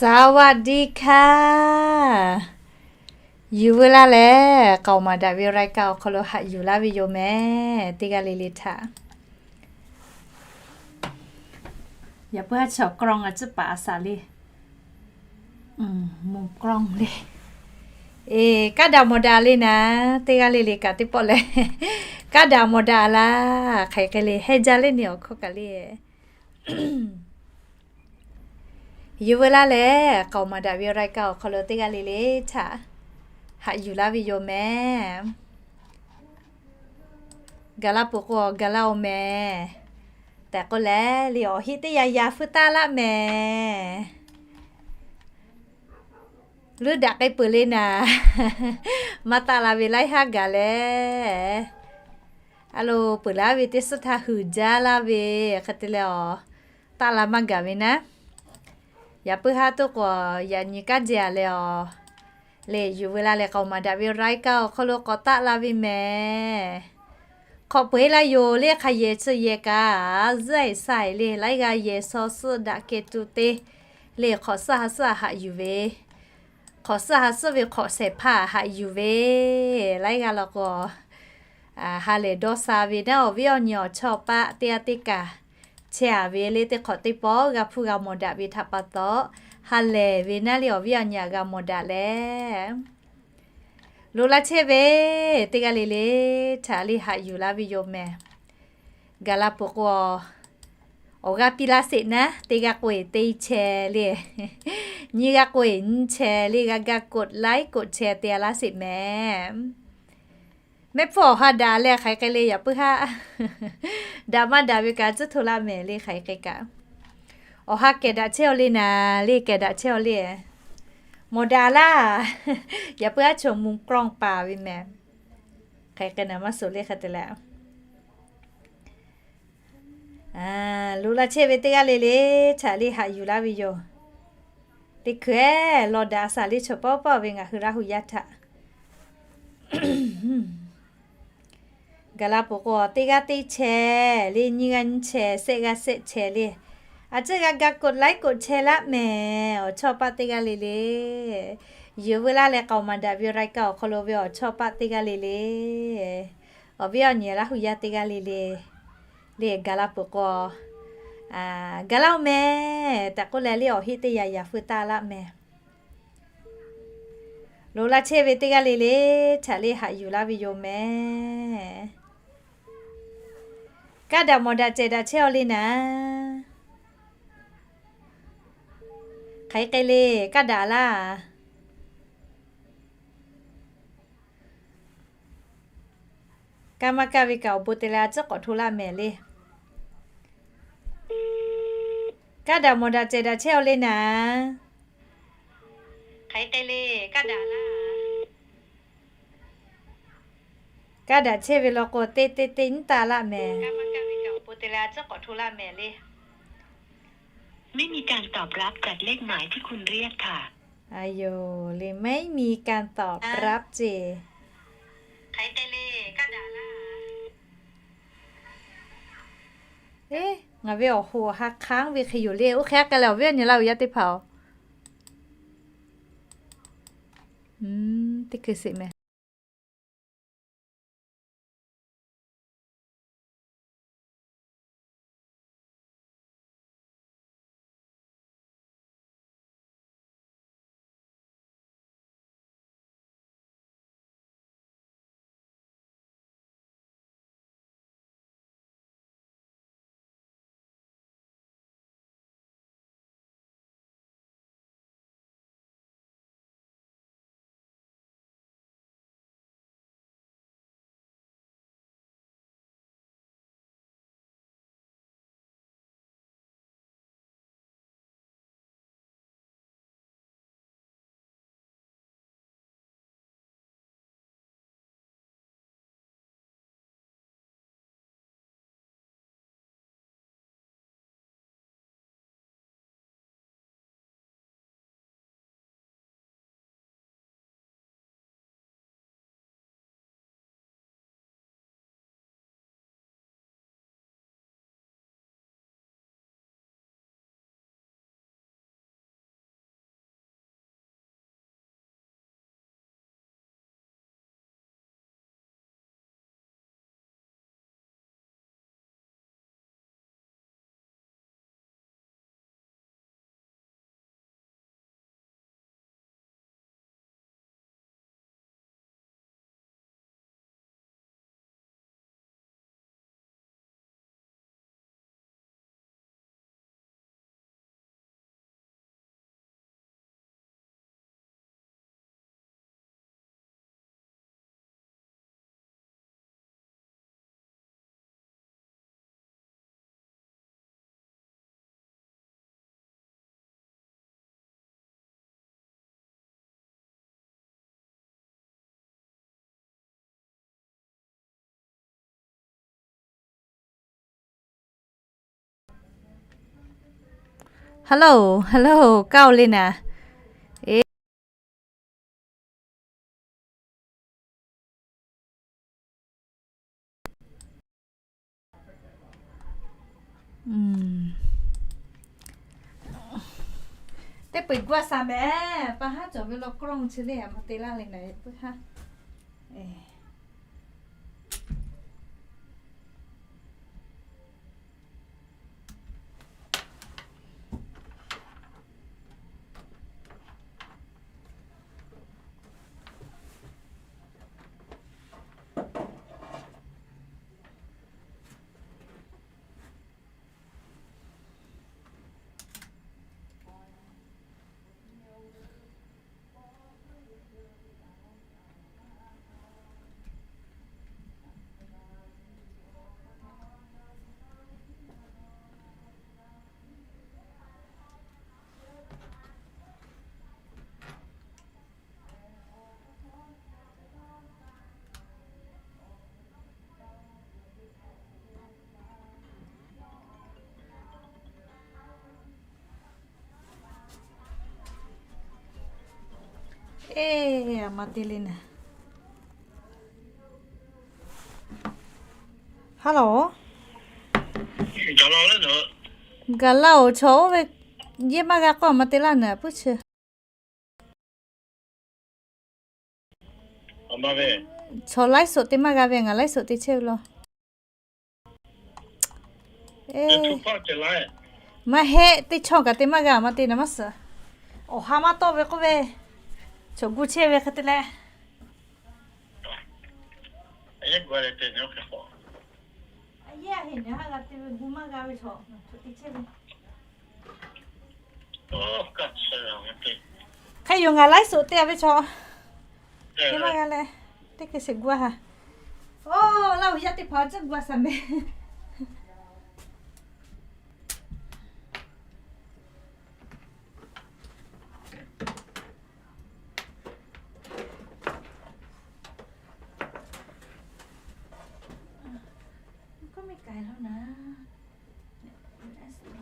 สวัสดีค่ะ Yuˬ veu laˇ leh, k'aoˍ maˍ daꞈ ve รายการ awˬ hk'aw lo haꞈ yuˬ laˇ ve yoˬ mehˍ. Teˇ g'aˇ le le htaꞈ yaꞈ puiˉ haˉ chaw กล้อง a ciˉ paˍ a saˍ le, mvuh กล้อง le. Eˬ, kaˉ daꞈ mawˬ daꞈ le naˍ, teˇ g'aˇ le le kaꞈ teˇ pawˆ leh kaˉ daꞈ mawˬ daꞈ laˇ. Hk'aˬ hk'e le, hehnˇ jaˇ le, neˇ awˬ hkawˇ kaꞈ le. Yuˬ veu laˇ leh, k'aoˍ maˍ daꞈ ve รายการ awˬ hk'aw lo teˇ g'aˇ le le htaꞈ haꞈ yuˬ laˇ ve yoˬ mehˍ. Gaˬ la peuˬ k'o, gaˬ laˇ-oˬ mehˍ tehꞈ k'oˆ leh, le awˬ heˆ teˇ yanˇ yanˇ feuˇ taˆ laˇ mehˍ. Leuˉ daꞈ k'ai peuˬ le naˍ, maˇ taˆ la ve laiˉ haˉ gaˬ leh, a lo peuˬ laˇ ve teˇ suhˉ htaˇ huiˍ jaˇ laˇ ve, hk'e te leh awˬ, taˆ la maˇ gaˬ ve naˉ. Yaꞈ puiˉ haˉ toˆ k'o, yaꞈ nyi kaˉ jehˬ a leh awˬ, le yuˬ veu laˇ leh k'aoˍ maˍ daꞈ ve รายการ awˬ hk'aw lo k'awꞈ taˆ la ve mehˍ. Hk'awꞈ peu-eˬ laˇ yoˬ le, hk'a yehˬ chi yehˬ kaꞈ zuhˆ-e sha-e le, laiˉ g'aˇ yehˬ shaw suhˆ daꞈ keh tuˬ te le, hk'awꞈ suhˆ ha suhˆ haꞈ yuˬ ve, hk'awꞈ suhˆ ha suhˆ ve hk'awꞈ shehˍ hpaˇ haꞈ yuˬ ve, laiˉ g'aˇ law k'o, ha lehˬ dawˇ sha ve naˉ, awˬ viˉ awˬ nyi awˬ chawˇ paˆ teˇ g'aˇ teˇ kaꞈ chehˇ-a ve le, teˇ hk'awꞈ teˇ pawˆ g'a hpuˇ g'a mawˬ daꞈ ve htaꞈ pa taw, ha lehˬ ve naˉ le awˬ viˉ awˬ nyi aꞈ g'a mawˬ daꞈ leh, loꞈ la chehˇ ve teˇ g'aˇ le le htaꞈ le haꞈ yuˬ laˇ ve yoˬ mehˍ. Gaˬ la peuˬ k'o, awˬ g'aˇ piˇ laˇ sheˍ naˉ, teˇ g'aˇ k'oˆ-e teˇ chehˇ le, nyiˇ g'aˇ k'oˆ-e nyiˇ chehˇ le, g'a ga กดไลค์ กดแชร์ te-a laˇ sheˍ mehˍ. Mehˆ hpfuhˇ awˬ ha daꞈ leh hk'aˬ hk'e le, yaꞈ puiˉ haˉ daꞈ maˇ daꞈ ve kaꞈ tcuhˉ hto laˇ mehˍ le, hk'aˬ hk'e kaꞈ. Awˬ ha kehˬ daꞈ chehˇ-aw le naˍ le, kehˬ daꞈ chehˇ-aw le. Mawˬ daꞈ laˇ. Yaꞈ puiˉ haˉ chaw มุมกล้อง paˍ ve mehˍ. Hk'aˬ hk'e naˍ maˇ suhˍ le hk'e te leh, loꞈ la chehˇ ve teˇ g'aˇ le le htaꞈ le haꞈ yuˬ laˇ ve yoˬ. Teˇ hkui-eˬ law daꞈ a saˍ le, chaw pawˆ pawˆ ve ngaˬ hui Laˇ hu yaˇ htaꞈ gaˬ la peuˬ k'o, teˇ g'aˇ teˇ chehˇ le, nyiˇ g'aˇ nyiˇ chehˇ, shehˆ g'aˇ shehˆ chehˇ le, a ciˉ g'a ga กดไลค์ กดแชร์ laˇ mehˍ. Awˬ chawˇ paˆ teˇ g'aˇ le le, yuˬ veu laˇ leh k'aoˍ maˍ daꞈ ve รายการ awˬ hk'aw lo ve awˬ chawˇ paˆ teˇ g'aˇ le le, awˬ viˉ awˬ nyi Laˇ hu yaˇ teˇ g'aˇ le le, le gaˬ la peuˬ k'o, gaˬ laˇ-oˬ mehˍ tehꞈ k'oˆ leh le awˬ heˆ teˇ yanˇ yanˇ feuˇ taˆ laˇ mehˍ. Loꞈ la chehˇ ve teˇ g'aˇ le le htaꞈ le haꞈ yuˬ laˇ ve yoˬ mehˍ. Kaˇ daꞈ mawˬ daꞈ cehˬ daꞈ chehˇ-aw le naˍ. Hk'aˬ hk'e le, kaˇ daꞈ laˇ. Kaˇ maˇ kaˇ ve kaꞈ awˬ bon te leh a ciˉ k'awꞈ hto laˇ mehˍ le. Kaˇ daꞈ mawˬ daꞈ cehˬ daꞈ chehˇ-aw le naˍ. Hk'aˬ hk'e le, kaˇ daꞈ laˇ. Kaˇ daꞈ chehˇ ve law k'o, teˇ teˇ teˇ nyiˉ taˆ laˇ mehˍ. Kaˇ maˇ kaˇ ve kaꞈ awˬ bon te leh a ciˉ k'awꞈ hto laˇ mehˍ le. ไม่มีการตอบรับจากเลขหมายที่คุณเรียกค่ะ Aˬ yoˬ le, ไม่มีการตอบรับ ceˇ. Hk'aˬ hk'e le, kaˇ daꞈ laˇ. Eˬ, ngaˬ ve awˬ hoꞈ awˬ ha hk'aˉ ve hk'e yoˬ le. Oˇ hk'e aˉ k'ai leh awˬ viˉ awˬ nyi Laˇ hu yaˇ teˇ hpaˍ-oˬ, teˇ hkui sheˍ mehˍ. Hello, hello, kaˇ-oˬ le naˍ. Eˬ, teˇ peu-eˬ guˇ a shaˍ mehˍ, pa haˉ cawˬ ve lo กล้อง chi le maˇ te laˇ le naˍ, puiˉ haˉ. Eˬ, a ma te le naˍ. Hello. Gaˬ la-oˬ, chaw oˇ ve yehˇ maˇ g'a k'o a ma te laˇ naˍ, puiˉ chi. Chaw ไลฟ์สด te maˇ g'a ve, ngaˬ ไลฟ์สด te chehˇ ve law. Maˇ heˆ, teˇ chawˇ kaꞈ te maˇ g'a, maˇ te naˍ maˇ suhˍ. Awˬ ha maˇ tawˆ ve k'oˆ ve, chaw gu chehˇ ve hk'e te leh. Hk'e yoˬ, ngaˬ ไลฟ์สด te a ve chaw. Teˇ maˇ g'a leh, teˇ hk'e sheˍ gu a ha. Oˇ, Laˇ huˍ yaˇ teˇ hpaˍ tcuhˆ gu a shaˍ mehˍ. K'oˆ mehˆ k'ai laˇ naˍ, U S B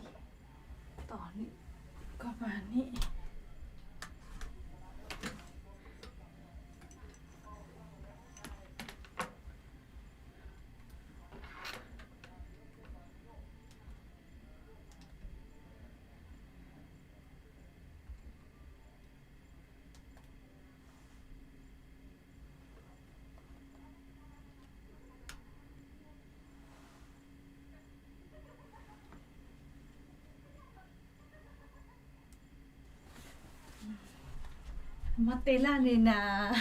tawˍ niˆ, kawˇ ma niˆ. Maˇ te laˇ ve naˍ,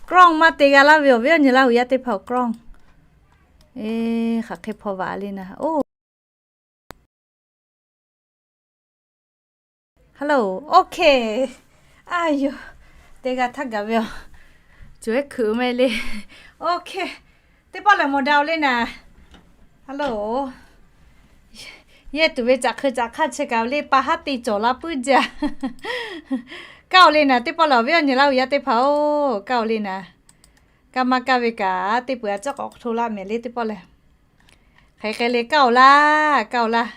กล้อง maˇ te g'a laˇ ve awˬ viˉ awˬ nyi Laˇ huˍ yaˇ teˇ hpaˍ awˬ กล้อง. Eˬ, hk'aˬ hk'e hpaw vaꞈ le naˍ. Oˇ, hello, okay. A yoˬ, teˇ g'aˇ htaˇ gaˬ ve aˬ, cuˬ ehˉ hkuiꞈ mehˍ le. Okay, teˇ pawˆ lehˬ mawˬ daꞈ-oˬ le naˍ. Hello. Yehˇ tuˬ ve caꞈ hk'eu caꞈ hk'aˇ chi kaꞈ le pa haˉ te cawˬ la puiˉ jaˇ. Kaˇ-oˬ le naˍ, teˇ pawˆ lehˬ awˬ viˉ awˬ nyi Laˇ huˍ yaˇ teˇ hpaˍ-oˬ, kaˇ-oˬ le naˍ. Kaˇ maˇ kaˇ ve kaꞈ, teˇ peuˬ a ciˉ k'awꞈ hto laˇ mehˍ le teˇ pawˆ lehˬ. Hk'aˬ hk'e le kaˇ-oˬ laˇ, kaˇ-oˬ laˇ.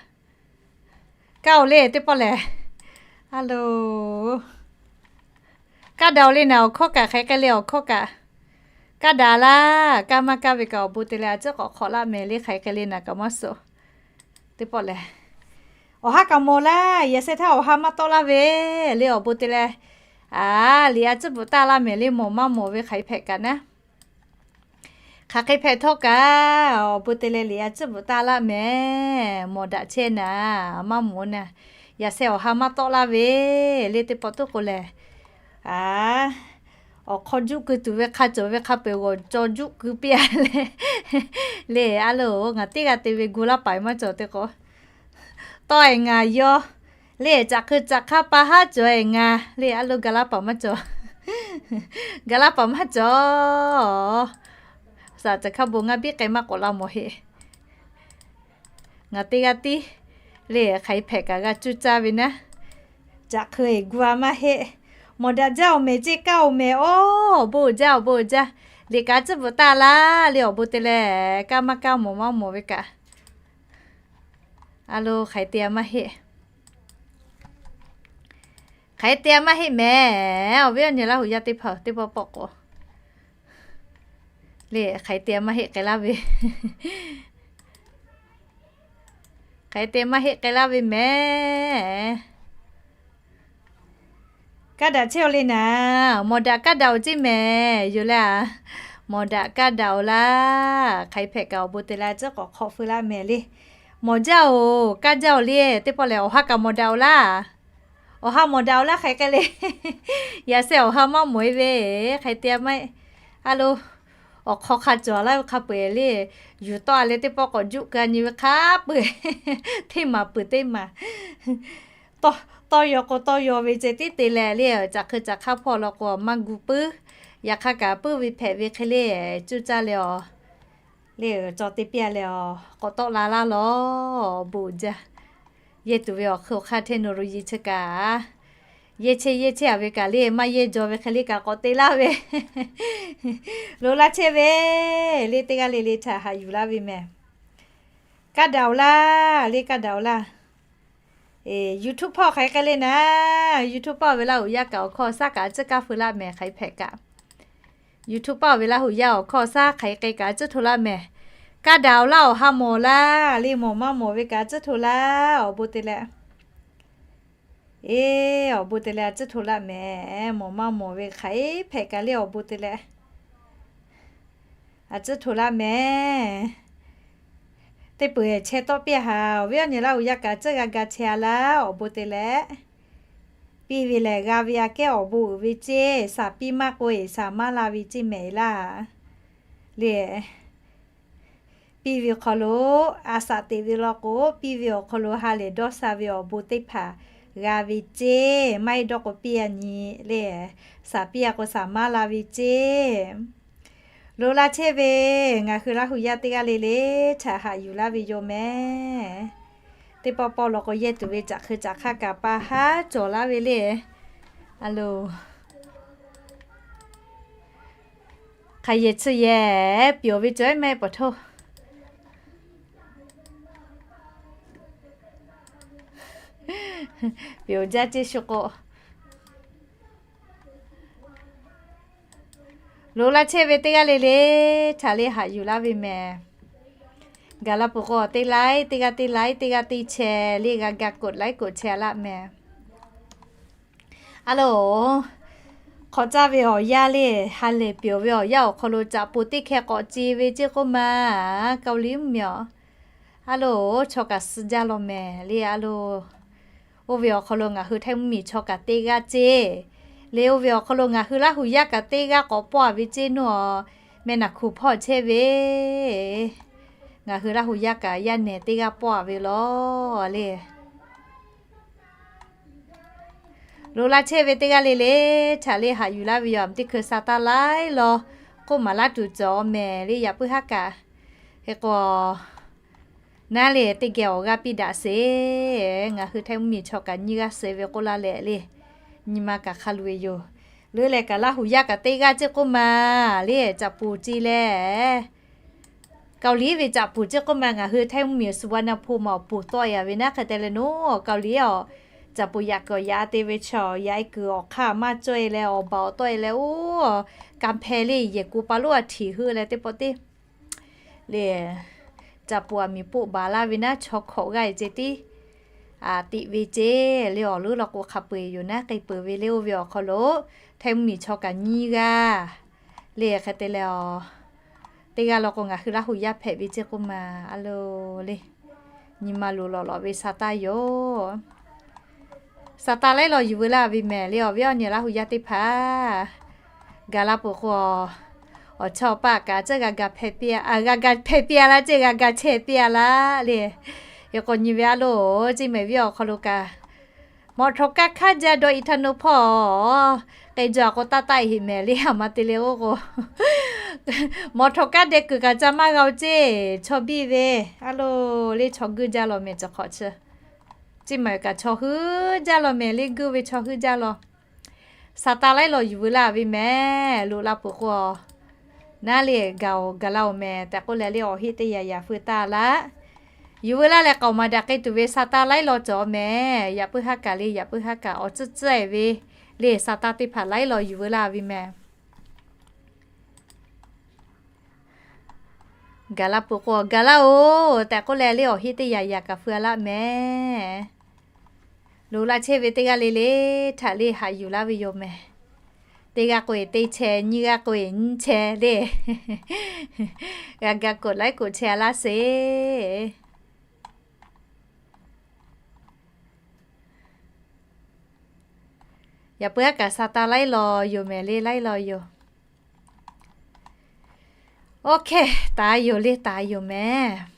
Kaˇ-oˬ le teˇ pawˆ lehˬ. Hello. Kaˇ daꞈ-oˬ le naˍ, awˬ hkawˇ kaꞈ hk'aˬ hk'e le awˬ hkawˇ kaꞈ. Kaˇ daꞈ laˇ, kaˇ maˇ kaˇ ve kaꞈ awˬ bon te leh a ciˉ k'awꞈ hk'awꞈ laˇ mehˍ le, hk'aˬ hk'e le naˍ kaꞈ maˇ suh. Teˇ pawˆ lehˬ, awˬ ha kaꞈ mawˬ laˇ, yaꞈ sheh htaˇ awˬ ha maˇ tawˆ laˇ ve le awˬ bon te leh, a, liꞈ a ciˉ bvuhꞈ taˇ laˇ mehˍ le, mawˬ maˇ mawˬ ve hk'aˬ hk'e hpehꞈ kaꞈ naˉ. Hk'aˬ hk'e hpehꞈ htawˇ kaꞈ, awˬ bon te leh liꞈ a ciˉ bvuhꞈ taˇ laˇ mehˍ, mawˬ daꞈ chehˇ naˍ, maˇ mawˬ naˍ. Yaꞈ sheh awˬ ha maˇ tawˆ laˇ ve le teˇ pawˆ tuˉ k'o lehˬ, a, awˬ hk'aw juˆ keu tuˬ ve hk'a cawˬ ve hk'a peu-eˬ g'awˬ caw juˆ keu piˇ-a leh, le a loˬ, ngaˬ teˇ g'aˇ te ve gu laˇ paˍ maˇ cawˬ te k'o, tawˇ-e ngaˬ yaw le, caꞈ hk'eu caꞈ hk'aˇ pa haˉ cawˬ-e ngaˬ le, a loˬ, ga laˇ paˍ maˇ cawˬ. Ga laˇ paˍ maˇ cawˬ. Saˍ caˬ hkaˇ bon ngaˇ biˇ k'ai maˇ k'awꞈ la mawˬ heˆ. Ngaˬ teˇ g'aˇ tiˉ le, hk'aˬ hk'e hpehꞈ kaꞈ g'a cuˇ caˇ ve naˉ. Caꞈ hk'eu-e gu-a maˇ heˆ. Mawˬ daꞈ jaˇ-oˬ mehˍ, ceˇ kaˇ-oˬ mehˍ, oˇ, awˬ bon uiˍ jaˇ, awˬ bon uiˍ jaˇ. Liꞈ kaꞈ a ciˉ bvuhꞈ taˇ laˇ le awˬ bon te leh, kaˇ maˇ kaˇ mawˬ maˇ mawˬ ve kaꞈ. A loˬ, hk'aˬ hk'e te-a maˇ heˆ. Hk'aˬ hk'e te maˇ heˆ mehˍ. Awˬ viˉ awˬ nyi Laˇ huˍ yaˇ teˇ hpaˍ teˇ pawˆ pawˆ k'o, le hk'aˬ hk'e te maˇ heˆ k'ai laˇ ve. Hk'aˬ hk'e te maˇ heˆ k'ai laˇ ve mehˍ. Kaˇ daꞈ chehˇ-oˬ le naˍ. Mawˬ daꞈ kaˇ daꞈ-oˬ ceˇ mehˍ. Yoˬ le a, mawˬ daꞈ kaˇ daꞈ-oˬ laˇ. Hk'aˬ hk'e hpehꞈ kaꞈ awˬ bon te leh a ciˉ k'awꞈ hk'awꞈ feu laˇ mehˍ le. Mawˬ jaˇ-oˬ, kaˇ jaˇ-oˬ le. Teˇ pawˆ lehˬ awˬ ha kaꞈ mawˬ daꞈ-oˬ laˇ. Awˬ ha mawˬ daꞈ-oˬ laˇ hk'aˬ hk'e le. Yaꞈ sheh awˬ ha maˇ mawˬ-e ve, hk'aˬ hk'e te maˇ heˆ. A lo, awˬ hk'aw hk'a cawˬ laˇ ve hk'a peu-eˬ le. Yuˬ tawˆ-a leh teˇ pawˆ k'awꞈ juˆ keu nyi ve hk'a peu-eˬ, teˇ maˬ peuˬ teˇ maˬ. Tawˇ yaw k'o tawˇ yaw ve ceh tiˉ te leh le, caꞈ hk'e caꞈ hk'aˇ hpawˇ law k'o maˇ gu puiˉ. Yaꞈ hk'aˇ kaꞈ puiˉ ve hpehꞈ ve hk'e le, cuˇ caˇ leh awˬ le, cawˬ te piˇ-a leh awˬ k'awꞈ tawˆ la laˇ lawˬ. Awˬ bon uiˍ jaˇ. Yehˇ tuˬ ve awˬ hk'e awˬ hk'aˇ htehˇ nawˬ ro yi chi kaꞈ, yehˇ chehˇ yehˇ chehˇ-a ve kaꞈ le, maˇ yehˇ jaw ve hk'e le kaꞈ k'awꞈ te laˇ ve. Lo laˇ chehˇ ve le, teˇ g'aˇ le le htaꞈ haꞈ yuˬ laˇ ve mehˍ. Kaˇ daꞈ-oˬ laˇ le, kaˇ daꞈ-oˬ laˇ. YouTube hpawˇ hk'aˬ hk'e k'ai le naˍ. YouTube paˇ ve Laˇ huˍ yaˇ kaꞈ awˬ hkawˇ shaˉ kaꞈ a ciˉ kaˇ feu laˇ mehˍ. Hk'aˬ hk'e hpehꞈ kaꞈ, YouTube paˇ ve Laˇ huˍ yaˇ awˬ hkawˇ shaˉ hk'aˬ hk'e k'ai kaꞈ a ciˉ hto laˇ mehˍ. Kaˇ daꞈ-oˬ laˇ, awˬ ha mawˬ laˇ le, mawˬ maˇ mawˬ ve kaꞈ a ciˉ hto laˇ. Awˬ bon te leh, e, awˬ bon te leh a ciˉ hto laˇ mehˍ. Mawˬ maˇ mawˬ ve hk'aˬ hk'e hpehꞈ kaꞈ le, awˬ bon te leh a ciˉ hto laˇ mehˍ. Teˇ peuˬ chehˇ tawˆ piˇ-a haˍ. Awˬ viˉ awˬ nyi Laˇ huˍ yaˇ kaꞈ a ciˉ g'a ga chehˇ-a laˇ. Awˬ bon te leh, piˇ ve lehˬ g'a ve aꞈ kehˉ awˬ bon uiˍ ve ceˇ. Shaˍ piˇ maˇ k'o-e, shaˍ maˇ la ve ceˇ mehˍ laˇ le. Piˇ ve awˬ hk'aw lo a shaꞈ teꞈ ve law k'o, piˇ ve awˬ hk'aw lo ha lehˬ dawˇ sha ve awˬ bon teˇ hpaˍ g'a ve ceˇ. Maˇ heˆ dawˇ k'o piˇ-a nyi le. Shaˍ piˇ-a k'o shaˍ maˇ la ve ceˇ. Lo laˇ chehˇ ve, ngaˬ hui Laˇ huˍ yaˇ teˇ g'aˇ le le htaꞈ haꞈ yuˬ laˇ ve yoˬ mehˍ. Teˇ pawˆ pawˆ law k'o yehˇ tuˬ ve caꞈ hk'e caꞈ hk'aˇ kaꞈ pa haˉ cawˬ laˇ ve le. A lo, hk'aˬ yehˬ chi yehˬ, pyonˍ ve cawˬ-e mehˆ pawˍ htoˇ. Pyonˍ jaˇ ceˇ shu k'o, lo laˇ chehˇ ve teˇ g'aˇ le le htaꞈ le haꞈ yuˬ laˇ ve mehˍ. Gaˬ la peuˬ k'o teˇ laiˉ, teˇ g'aˇ teˇ laiˉ, teˇ g'aˇ teˇ chehˇ le, g'a ga กดไลค์ กดแชร์ laˇ mehˍ. A lo, hk'awꞈ caˇ ve awˬ yanˇ le, ha lehˬ pyonˍ ve awˬ yanˇ awˬ hk'aw lo caꞈ poˍ teˇ hkeh k'awꞈ ce ve ceˇ k'oˆ ma, Kaoˍliˍ mvuhˇmiˬ awˬ. A lo, chaw kaꞈ suh jaˇ law mehˍ le. A lo, oˇ ve awˬ hk'aw lo ngaˬ hui Htaiˇ mvuhˇmiˬ chaw kaꞈ teˇ g'aˇ ceˇ le. Oˇ ve awˬ hk'aw lo ngaˬ hui Laˇ huˍ yaˇ kaꞈ teˇ g'aˇ k'awꞈ pawˆ-a ve ceˇ nawˇ, meh naˬ hkuˬ hpawˇ chehˇ ve, ngaˬ hui Laˇ huˍ yaˇ kaꞈ yaˇ nehˬ teˇ g'aˇ pawˆ-a ve law le. Lo laˇ chehˇ ve teˇ g'aˇ le le htaꞈ le haꞈ yuˬ laˇ ve yoˬ. Aˬ miˬ teˇ hkui sa taˇ laiˉ law k'oˆ maˍ laˇ tuˬ cawˬ mehˍ le, yaꞈ puiˉ haˉ kaꞈ. Hk'e k'o, naˉ le teˇ geh awˬ g'aˇ piˇ daꞈ sheˍ. Ngaˬ hui Htaiˇ mvuhˇmiˬ chaw kaꞈ nyiˇ g'aˇ suh ve k'oˆ laˇ leh le, nyi ma kaꞈ hk'a luˬ ve yoˬ. Leuˉ leh kaꞈ Laˇ huˍ yaˇ kaꞈ teˇ g'aˇ ceˇ k'oˆ ma le, caꞈ poˍ ce leh Kaoˍliˍ ve caꞈ poˍ ceˇ k'oˆ ma, ngaˬ hui Htaiˇ mvuhˇmiˬ Suvarnabhumü awˬ poˍ tawˆ-e-a ve naˉ hk'e te leh nawˉ, Kaoˍliˍ awˬ caꞈ poˍ yaꞈ kuiˬ yaꞈ te ve chaw yaꞈ-e kuiˬ awˬ hk'aˇ maˇ cawˇ-e leh awˬ baˬ awˬ tawˆ-e leh oˇ, kanˇ hpehˇ le yehˬ k'o pa lonˉ a htiˍ heuˆ leh teˇ pawˆ teˇ le, caꞈ poˍ aˬ miˍ poˆ baˬ laˇ ve naˉ chaw hkawꞈ g'aˇ-e ce tiˉ a tiꞈ ve ceˇ le. Awˬ leuˉ law k'o hk'a peu-eˬ yoˬ naˉ, k'ai peuˬ ve le. Oˇ ve awˬ hk'aw lo Htaiˇ mvuhˇmiˬ chaw kaꞈ nyiˇ g'aˇ le hk'e te leh, teˇ g'aˇ law k'o ngaˬ hui Laˇ huˍ yaˇ hpehꞈ ve ceˇ k'oˆ ma, a lo le, nyi ma loˍ lawꞈ lawꞈ ve sa taˇ yoˬ. Sa taˇ laiˉ law yuˬ veu laˇ ve mehˍ le, awˬ viˉ awˬ nyi Laˇ huˍ yaˇ teˇ hpaˍ. Gaˬ la peuˬ k'o, awˬ chawˇ paˆ kaꞈ ceˇ g'a ga hpehˇ piˇ-a, g'a ga hpehˇ piˇ-a laˇ, ceˇ g'a ga chehˇ piˇ-a laˇ le. Hk'e k'o nyi ve a lo, ceˇ mehˍ viˉ awˬ hk'aw lo kaꞈ, mawꞈ htawnˍ kaˇ hk'aˇ jaˇ dawˇ-i htaˇ nu hpawˇ k'ai jaw-a k'o taˇ taˆ-e heꞈ mehˍ le, a ma te le k'oˆ k'o, mawꞈ htawnˍ kaˇ deh kuiˬ kaꞈ ca maˇ g'a-o ceˇ, chaw biˇ ve, a lo le chaw guiˇ jaˇ law mehˍ cawˬ hk'awꞈ chi. Ceˇ mehˍ kaꞈ chaw huiˉ jaˇ law mehˍ le, guiˇ ve chaw huiˉ jaˇ law. Sa taˇ laiˉ law yuˬ veu laˇ ve mehˍ, loꞈ la peuˬ k'o, naˉ le gaˬ-oˬ gaˬ la-oˬ mehˍ tehꞈ k'oˆ leh le awˬ heˆ teˇ yaꞈ yaꞈ feu taˇ laˇ. Yuˬ veu laˇ leh k'aoˍ maˍ daꞈ k'ai tuˬ ve sa taˇ laiˉ law cawˬ mehˍ. Yaꞈ puiˉ haˉ kaꞈ le, yaꞈ puiˉ haˉ kaꞈ awˬ tcuhˉ tcuhˉ e ve le sa taˇ teˇ hpaˍ laiˉ law yuˬ veu laˇ ve mehˍ. Gaˬ laˇ peuˬ k'o gaˬ laˇ oˬ tehꞈ k'oˆ leh le awˬ heˆ teˇ yaꞈ yaꞈ kaꞈ feu a laˆ mehˍ. Loꞈ la chehˇ ve teˇ g'aˇ le le htaꞈ le haꞈ yuˬ laˇ ve yoˬ mehˍ. Teˇ g'aˇ k'o e teˇ chehˇ, nyiˇ g'aˇ k'o e nyiˇ chehˇ le. G'a ga koꞈ laiˉ koꞈ chehˇ a laˇ sheˍ. Yaꞈ puiˉ haˉ kaꞈ sa taˇ laiˉ law yoˬ mehˍ le, laiˉ law yoˬ. Oˇ hkeh taˍ yoˬ le, taˍ yoˬ mehˍ.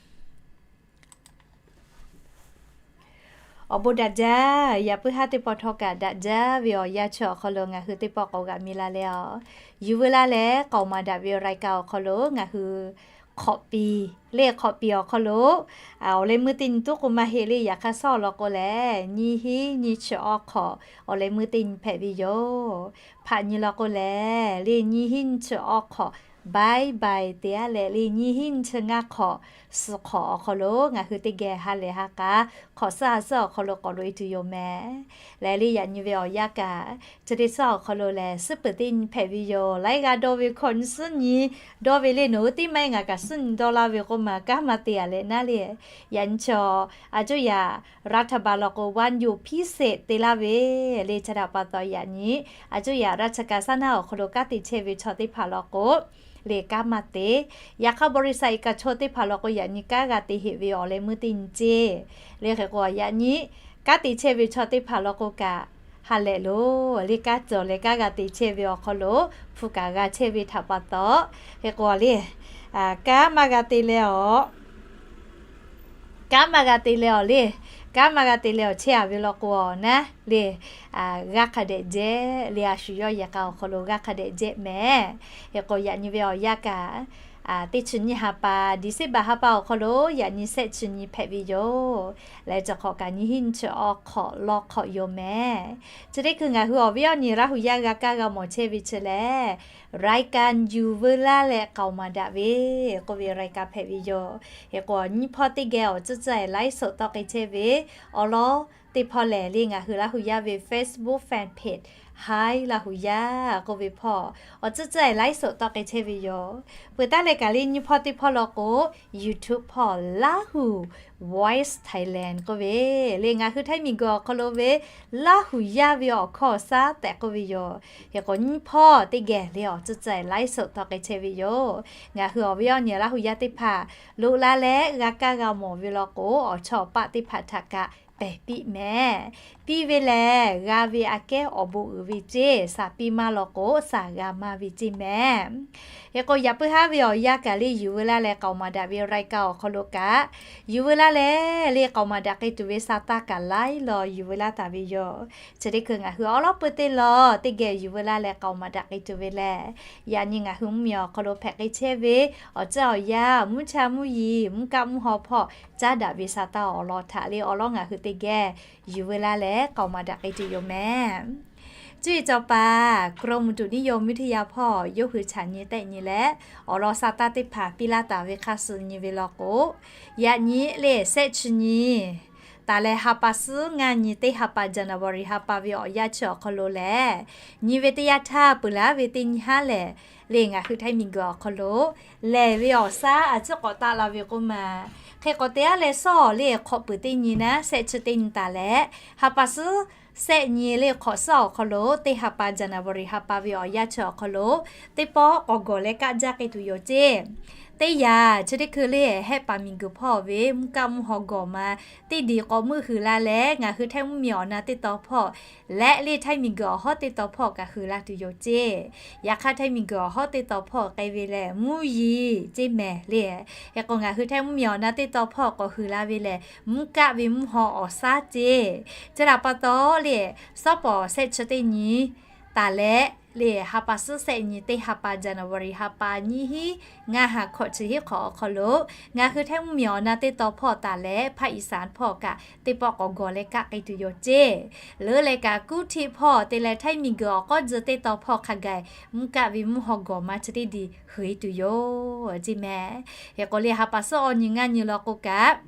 Awˬ bon daꞈ jaˇ. Yaꞈ puiˉ haˉ teˇ pawˆ htawˇ kaꞈ daꞈ jaˇ ve awˬ yanˇ chi awˬ hk'aw lo ngaˬ hui teˇ pawˆ k'awꞈ g'aꞈ mi la leh a, yuˬ veu laˇ leh k'aoˍ maˍ daꞈ ve awˬ รายการ awˬ hk'aw lo ngaˬ hui hk'awꞈ piˍ le, hk'awꞈ piˍ awˬ hk'aw lo awˬ leh meuˇ teˇ nyi tuˉ k'o maˇ heˆ le. Yaꞈ hk'aˇ suhˉ awˬ lawn k'o lehˬ, nyiˇ hinˉ nyiˇ chi awˇ hk'awꞈ awˬ leh meuˇ teˇ nyi hpehꞈ ve yoˬ. Hpaꞈ nyi lawn k'o lehˬ le, nyiˇ hinˉ nyiˇ chi awˇ hk'awꞈ bye bye te a leh le, nyiˇ hinˉ nyiˇ chi ngaˇ hk'awꞈ suhˍ hk'awꞈ awˬ hk'aw lo ngaˬ hui teˇ geh ha lehˬ ha k'a hk'awꞈ suhˉ ha suhˉ awˬ hk'aw lo k'awꞈ loꞈ e tuˬ yoˬ mehˍ. Lehˬ le yaꞈ nyi ve awˬ yanˇ kaꞈ, chi teˇ suhˉ awˬ hk'aw lo lehˬ suhˉ peuˬ teˇ nyi hpehꞈ ve yoˬ. Laiˉ g'aˇ dawˇ ve hkawꞈ nyi suhˉ nyi dawˇ ve le, nawˬ hui teˇ maˇ e ngaˬ kaꞈ suhˉ nyi dawˇ laˇ ve k'oˆ ma kanˉ maˇ te a leh naˉ le. Yaꞈ nyi chaw a cuˇ yaꞈ รัฐบาล law k'o วันหยุดพิเศษ te laˇ ve le. Chi htaꞈ pa taw yaꞈ nyi a cuˇ yaꞈ ราชการ saˉ naˉ awˬ hk'aw lo kanˉ te chehˇ ve chaw teˇ hpaˍ law k'o le kanˉ maˇ te. Yaꞈ hk'aˇ บริษัท เอกชน teˇ hpaˍ law k'o yaꞈ nyi kanˉ g'a te heꞈ ve awˬ leh meuˇ teˇ nyi ceˇ le. Hk'e k'o yaꞈ nyi kanˉ te chehˇ ve chaw teˇ hpaˍ law k'o kaꞈ ha lehˬ loˬ le, kanˉ cawˬ leh kanˉ g'a te chehˇ ve awˬ hk'aw lo hpu kaꞈ g'a chehˇ ve htaꞈ pa taw, hk'e k'o le kanˉ maˇ g'a te leh awˬ kanˉ maˇ g'a te leh awˬ le, kanˉ maˇ g'a te leh awˬ chehˇ a ve law k'o naˉ le, g'aˇ hk'a dehꞈ jehˇ le, a shu yawˇ yehˬ k'a awˬ hk'aw lo g'aˇ hk'a dehꞈ jehˇ mehˍ. Hk'e k'o yaꞈ nyi ve awˬ yanˇ kaꞈ, teˇ chi nyiˇ ha pa, December ha pa awˬ hk'aw lo yaꞈ nyi sehˆ chi nyi hpehꞈ ve yoˬ. Leh chi hk'awꞈ kaꞈ nyiˇ hinˉ nyiˇ chi awˇ hk'awꞈ law hk'awꞈ yoˬ mehˍ. Chi teˇ hkui ngaˬ hui awˬ viˉ awˬ nyi Laˇ hu yaˇ g'a kaˇ g'a mawˬ chehˇ ve chi lehˬ, รายการ yuˬ veu laˇ leh k'aoˍ maˍ daꞈ ve k'oˆ ve รายการ hpehꞈ ve yoˬ. Hk'e k'o nyiˇ hpawˇ teˇ geh awˬ tcuhˉ tcuhˉ e ไลฟ์สด tawˆ k'ai chehˇ ve awˬ lawn teˇ hpawˇ lehˬ le, ngaˬ hui Laˇ hu yaˇ ve Facebook fan page Hi Laˇ hu yaˇ k'oˆ ve hpawˇ awˬ tcuhˉ tcuhˉ e ไลฟ์สด tawˆ k'ai chehˇ ve yoˬ. Peuˬ taˉ leh kaꞈ le nyiˇ hpawˇ teˇ hpawˇ law k'o, YouTube hpawˇ Lahu Voice Thailand k'oˆ ve le, ngaˬ hui Htaiˇ miˬguiˬ awˬ hk'aw lo ve Laˇ hu yaˇ ve awˬ hkawˇ awˬ shaˉ tehꞈ k'oˆ ve yoˬ. Hk'e k'o nyiˇ hpawˇ teˇ geh le awˬ tcuhˉ tcuhˉ e ไลฟ์สด tawˆ k'ai chehˇ ve yoˬ. Ngaˬ hui awˬ viˉ awˬ nyi Laˇ hu yaˇ teˇ hpaˍ loꞈ la leh g'a kaˇ g'a mawˬ ve law k'o, awˬ chawˇ awˬ paˆ teˇ hpaˍ htaꞈ kaꞈ pehˬ piˇ mehˍ. Piˇ ve lehˬ g'a ve aꞈ kehˉ awˬ bon uiˍ ve ceˇ, shaˍ piˇ maˇ law k'o shaˍ g'a maˇ ve ceˇ mehˍ. Hk'e k'o yaꞈ puiˉ haˉ ve awˬ yanˇ kaꞈ le yuˬ veu laˇ leh k'aoˍ maˍ daꞈ ve รายการ awˬ hk'aw lo kaꞈ yuˬ veu laˇ leh le k'aoˍ maˍ daꞈ k'ai tuˬ ve sa taˇ kaꞈ laiˉ law yuˬ veu laˇ taˍ ve yoˬ. Chi teˇ hkui ngaˬ hui awˉ lawˉ peuˇ teˇ law teˇ geh yuˬ veu laˇ leh k'aoˍ maˍ daꞈ k'ai tuˬ ve lehˬ, yaꞈ nyi ngaˬ hui mvuhˇmiˬ awˬ hk'aw lo hpehꞈ k'ai chehˇ ve awˬ tcuhˉ awˬ yanˇ, mvuhˇ cha mvuhˇ yiˍ, mvuhˇ kaˆ mvuhˇ haw hpawˇ caˉ daꞈ ve sa taˇ awˬ lawn htaꞈ le awˬ lawn ngaˬ hui teˇ geh yuˬ veu laˇ leh k'aoˍ maˍ daꞈ k'ai tuˬ yoˬ mehˍ. Cuˇ yiˍ cawˬ paˍ กรมอุตุนิยมวิทยา hpawˇ yawˇ hui chaꞈ nyi tehˆ nyi leh awˬ lawn sa taˇ teˇ hpaˍ piˇ laˇ taˍ ve hk'a shuˍ nyi ve law k'o, yaꞈ nyi le sehˆ chi nyi taˍ leh ha pa suhˉ ngaˇ nyi teˇ ha pa January ha pa ve awˬ yanˇ chi awˬ hk'aw lo lehˬ, nyi ve teˇ yanˇ htaˇ peuˬ laˇ ve teˇ nyi haˉ lehˬ, le ngaˬ hui Htaiˇ miˬguiˬ awˬ hk'aw lo lehˬ ve awˬ shaˉ a ciˉ k'awꞈ taˆ la ve k'oˆ ma. Hk'e k'awꞈ te a leh suhˉ awˬ le hk'awꞈ peuˬ teˇ nyi naˉ sehˆ chi teˇ nyi taˍ leh, ha pa suhˉ sehˆ nyi le hk'awꞈ suhˉ awˬ hk'aw lo teˇ ha pa January ha pa ve awˬ yanˇ chi awˬ hk'aw lo teˇ pawˆ k'awꞈ gawˬ leh kaˆ jaˇ k'ai tuˬ yoˬ ceˇ. Teˇ yanˇ chi teˇ hkui le Hehˆ paˍ miˬguiˬ hpawˇ ve mvuhˇ kaˆ mvuhˇ haw gawˬ ma teˇ diˬ k'awꞈ meuˆ huiˍ la leh ngaˬ hui Htaiˇ mvuhˇmiˬ awˬ na teˇ taw hpawˇ leh le Htaiˇ miˬguiˬ awˬ hawˉ teˇ taw hpawˇ kaꞈ huiˍ la tuˬ yoˬ ceˇ. Yaꞈ hk'aˇ Htaiˇ miˬguiˬ awˬ hawˉ teˇ taw hpawˇ k'ai ve lehˬ mvuhˇ yiˍ ceˇ mehˍ le. Hk'e k'o ngaˬ hui Htaiˇ mvuhˇmiˬ awˬ na teˇ taw hpawˇ k'awꞈ huiˍ la ve lehˬ mvuhˇ kaˆ ve mvuhˇ haw awˬ shaˉ ceˇ. Chi htaꞈ pa taw le, suhˉ pawˍ sehˆ chi teˇ nyi taˍ leh le ha pa suhˉ sehˆ nyi teˇ ha pa January ha pa nyiˇ hinˉ ngaˇ ha hkawꞈ chi hiˉ hk'awꞈ awˬ hk'aw lo ngaˬ hui Htaiˇ mvuhˇmiˬ awˬ na teˇ taw hpawˇ taˍ leh ภาคอีสาน hpawˇ kaꞈ teˇ pawˆ k'awꞈ gawˬ leh kaˆ k'ai tuˬ yoˬ ceˇ. Leuˉ leh kaꞈ kuˇ htiˆ hpawˇ te leh Htaiˇ miˬguiˬ awˬ k'awˉ tcuh teˇ taw hpawˇ hk'a gaˬ mvuhˇ kaˆ ve mvuhˇ haw gawˬ ma chi teˇ diˬ huiˍ tuˬ yoˬ ceˇ mehˍ. Hk'e k'o le ha pa suhˉ awˬ nyi ngaˇ nyi law k'o kaꞈ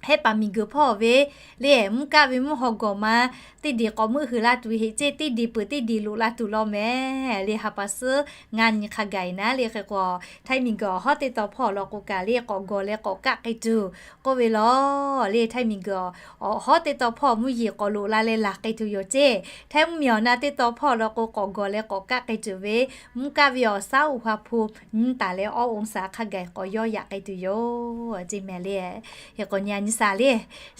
hehˉ paˍ miˬguiˬ hpawˇ ve le, mvuhˇ kaˆ ve mvuhˇ haw gawˬ ma teˇ diˬ k'awꞈ meuˆ huiˍ la tuˬ heˆ ceˇ, teˇ diˬ peuˬ teˇ diˬ loꞈ la tuˬ law mehˍ le. Ha pa suhˉ ngaˇ nyi hk'a gaˬ-e naˉ le. Hk'e k'o, Htaiˇ miˬguiˬ awˬ hawˉ teˇ taw hpawˇ awˬ lawn k'o kaꞈ le, k'awꞈ gawˬ leh k'awꞈ kaˆ k'ai tuˬ k'oˆ ve law le. Htaiˇ miˬguiˬ awˬ hawˉ teˇ taw hpawˇ mvuhˇ yeˬ k'awꞈ loꞈ la leh laˬ k'ai tuˬ yoˬ ceˇ. Htaiˇ mvuhˇmiˬ awˬ na teˇ taw hpawˇ awˬ lawn k'o, k'awꞈ gawˬ leh k'awꞈ kaˆ k'ai tuˬ ve, mvuhˇ kaˆ ve awˬ shaˉ uˬ ha hpu nyiˇ taˍ leh awˇ องศา hk'a gaˬ k'awꞈ yawˇ yaꞈ k'ai tuˬ yoˬ ceˇ mehˍ le. Hk'e k'o nyi a nyi shaˍ le,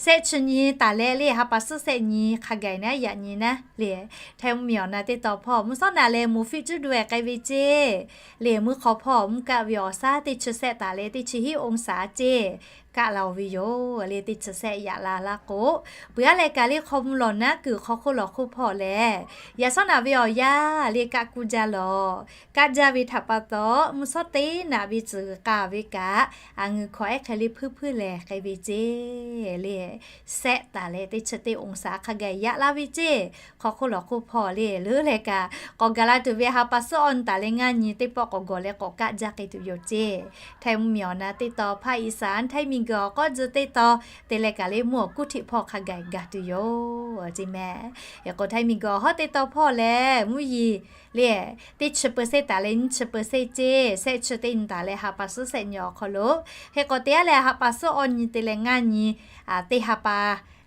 shehˆ chi nyi taˍ leh le, ha pa suhˉ shehˆ nyi hk'a gaˬ naˉ yaꞈ nyi naˉ le. Htaiˇ mvuhˇmiˬ awˬ na teˇ taw hpawˇ mvuhˇ shawˉ naꞈ leh mvuhˇ fiˆ cuˉ du-e k'ai ve ceˇ le. Mvuhˇ hk'aw hpawˇ mvuhˇ kaˆ ve awˬ shaˉ teˇ chi shehˆ taˍ leh teˇ chi hiˉ องศา ceˇ kaˆ la-oˬ ve yoˬ le. Teˇ chi shehˆ yaꞈ la laˇ k'o, peuˬ-a leh kaꞈ le hk'aw mvuh lawˬ naˉ kuiˬ hk'aw hk'oˆ lawˬ hk'oˆ hpawˇ lehˬ, yaꞈ shawˉ naꞈ ve awˬ yanˇ le kaˆ kuˇ jaˇ lawˬ. Kaˆ jaˇ ve htaꞈ pa taw, mvuhˇ shawˉ teˇ naꞈ ve tcuhˍ k'a ve kaꞈ, a ngeuˍ hkawꞈ ehˉ hk'e le hpuiˇ hpuiˇ lehˬ k'ai ve ceˇ le. Shehˆ taˍ leh teˇ chi teˇ องศา hk'a gaˬ yaꞈ la ve ceˇ. Hk'aw hk'oˆ lawˬ hk'oˆ hpawˇ le leuˉ leh kaꞈ, k'awꞈ gaˬ la tuˬ ve ha pa suhˉ awˇ nyi taˍ leh ngaˇ nyi teˇ pawˆ k'awꞈ gawˬ leh k'awꞈ kaˆ jaˇ k'ai tuˬ yoˬ ceˇ. Htaiˇ mvuhˇmiˬ awˬ na teˇ taw, ภาคอีสาน Htaiˇ miˬguiˬ awˬ k'awˇ tzuh teˇ taw te leh kaꞈ le mvuhˇ awˬ kuˉ htiˆ hpawˇ hk'a gaˬ gaˬ tuˬ yoˬ ceˇ mehˍ. Hk'e k'o Htaiˇ miˬguiˬ awˬ hawˉ teˇ taw hpawˇ lehˬ, mvuhˇ yeˬ le teˇ chi เปอร์เซ็นต์ taˍ leh nyiˇ chi เปอร์เซ็นต์ ceˇ. Shehˆ chi teˇ nyi taˍ leh ha pa suhˉ shehˆ nyi awˬ hk'aw lo, hk'e k'o te-a leh ha pa suhˉ awˇ nyi te leh ngaˇ nyi teˇ ha pa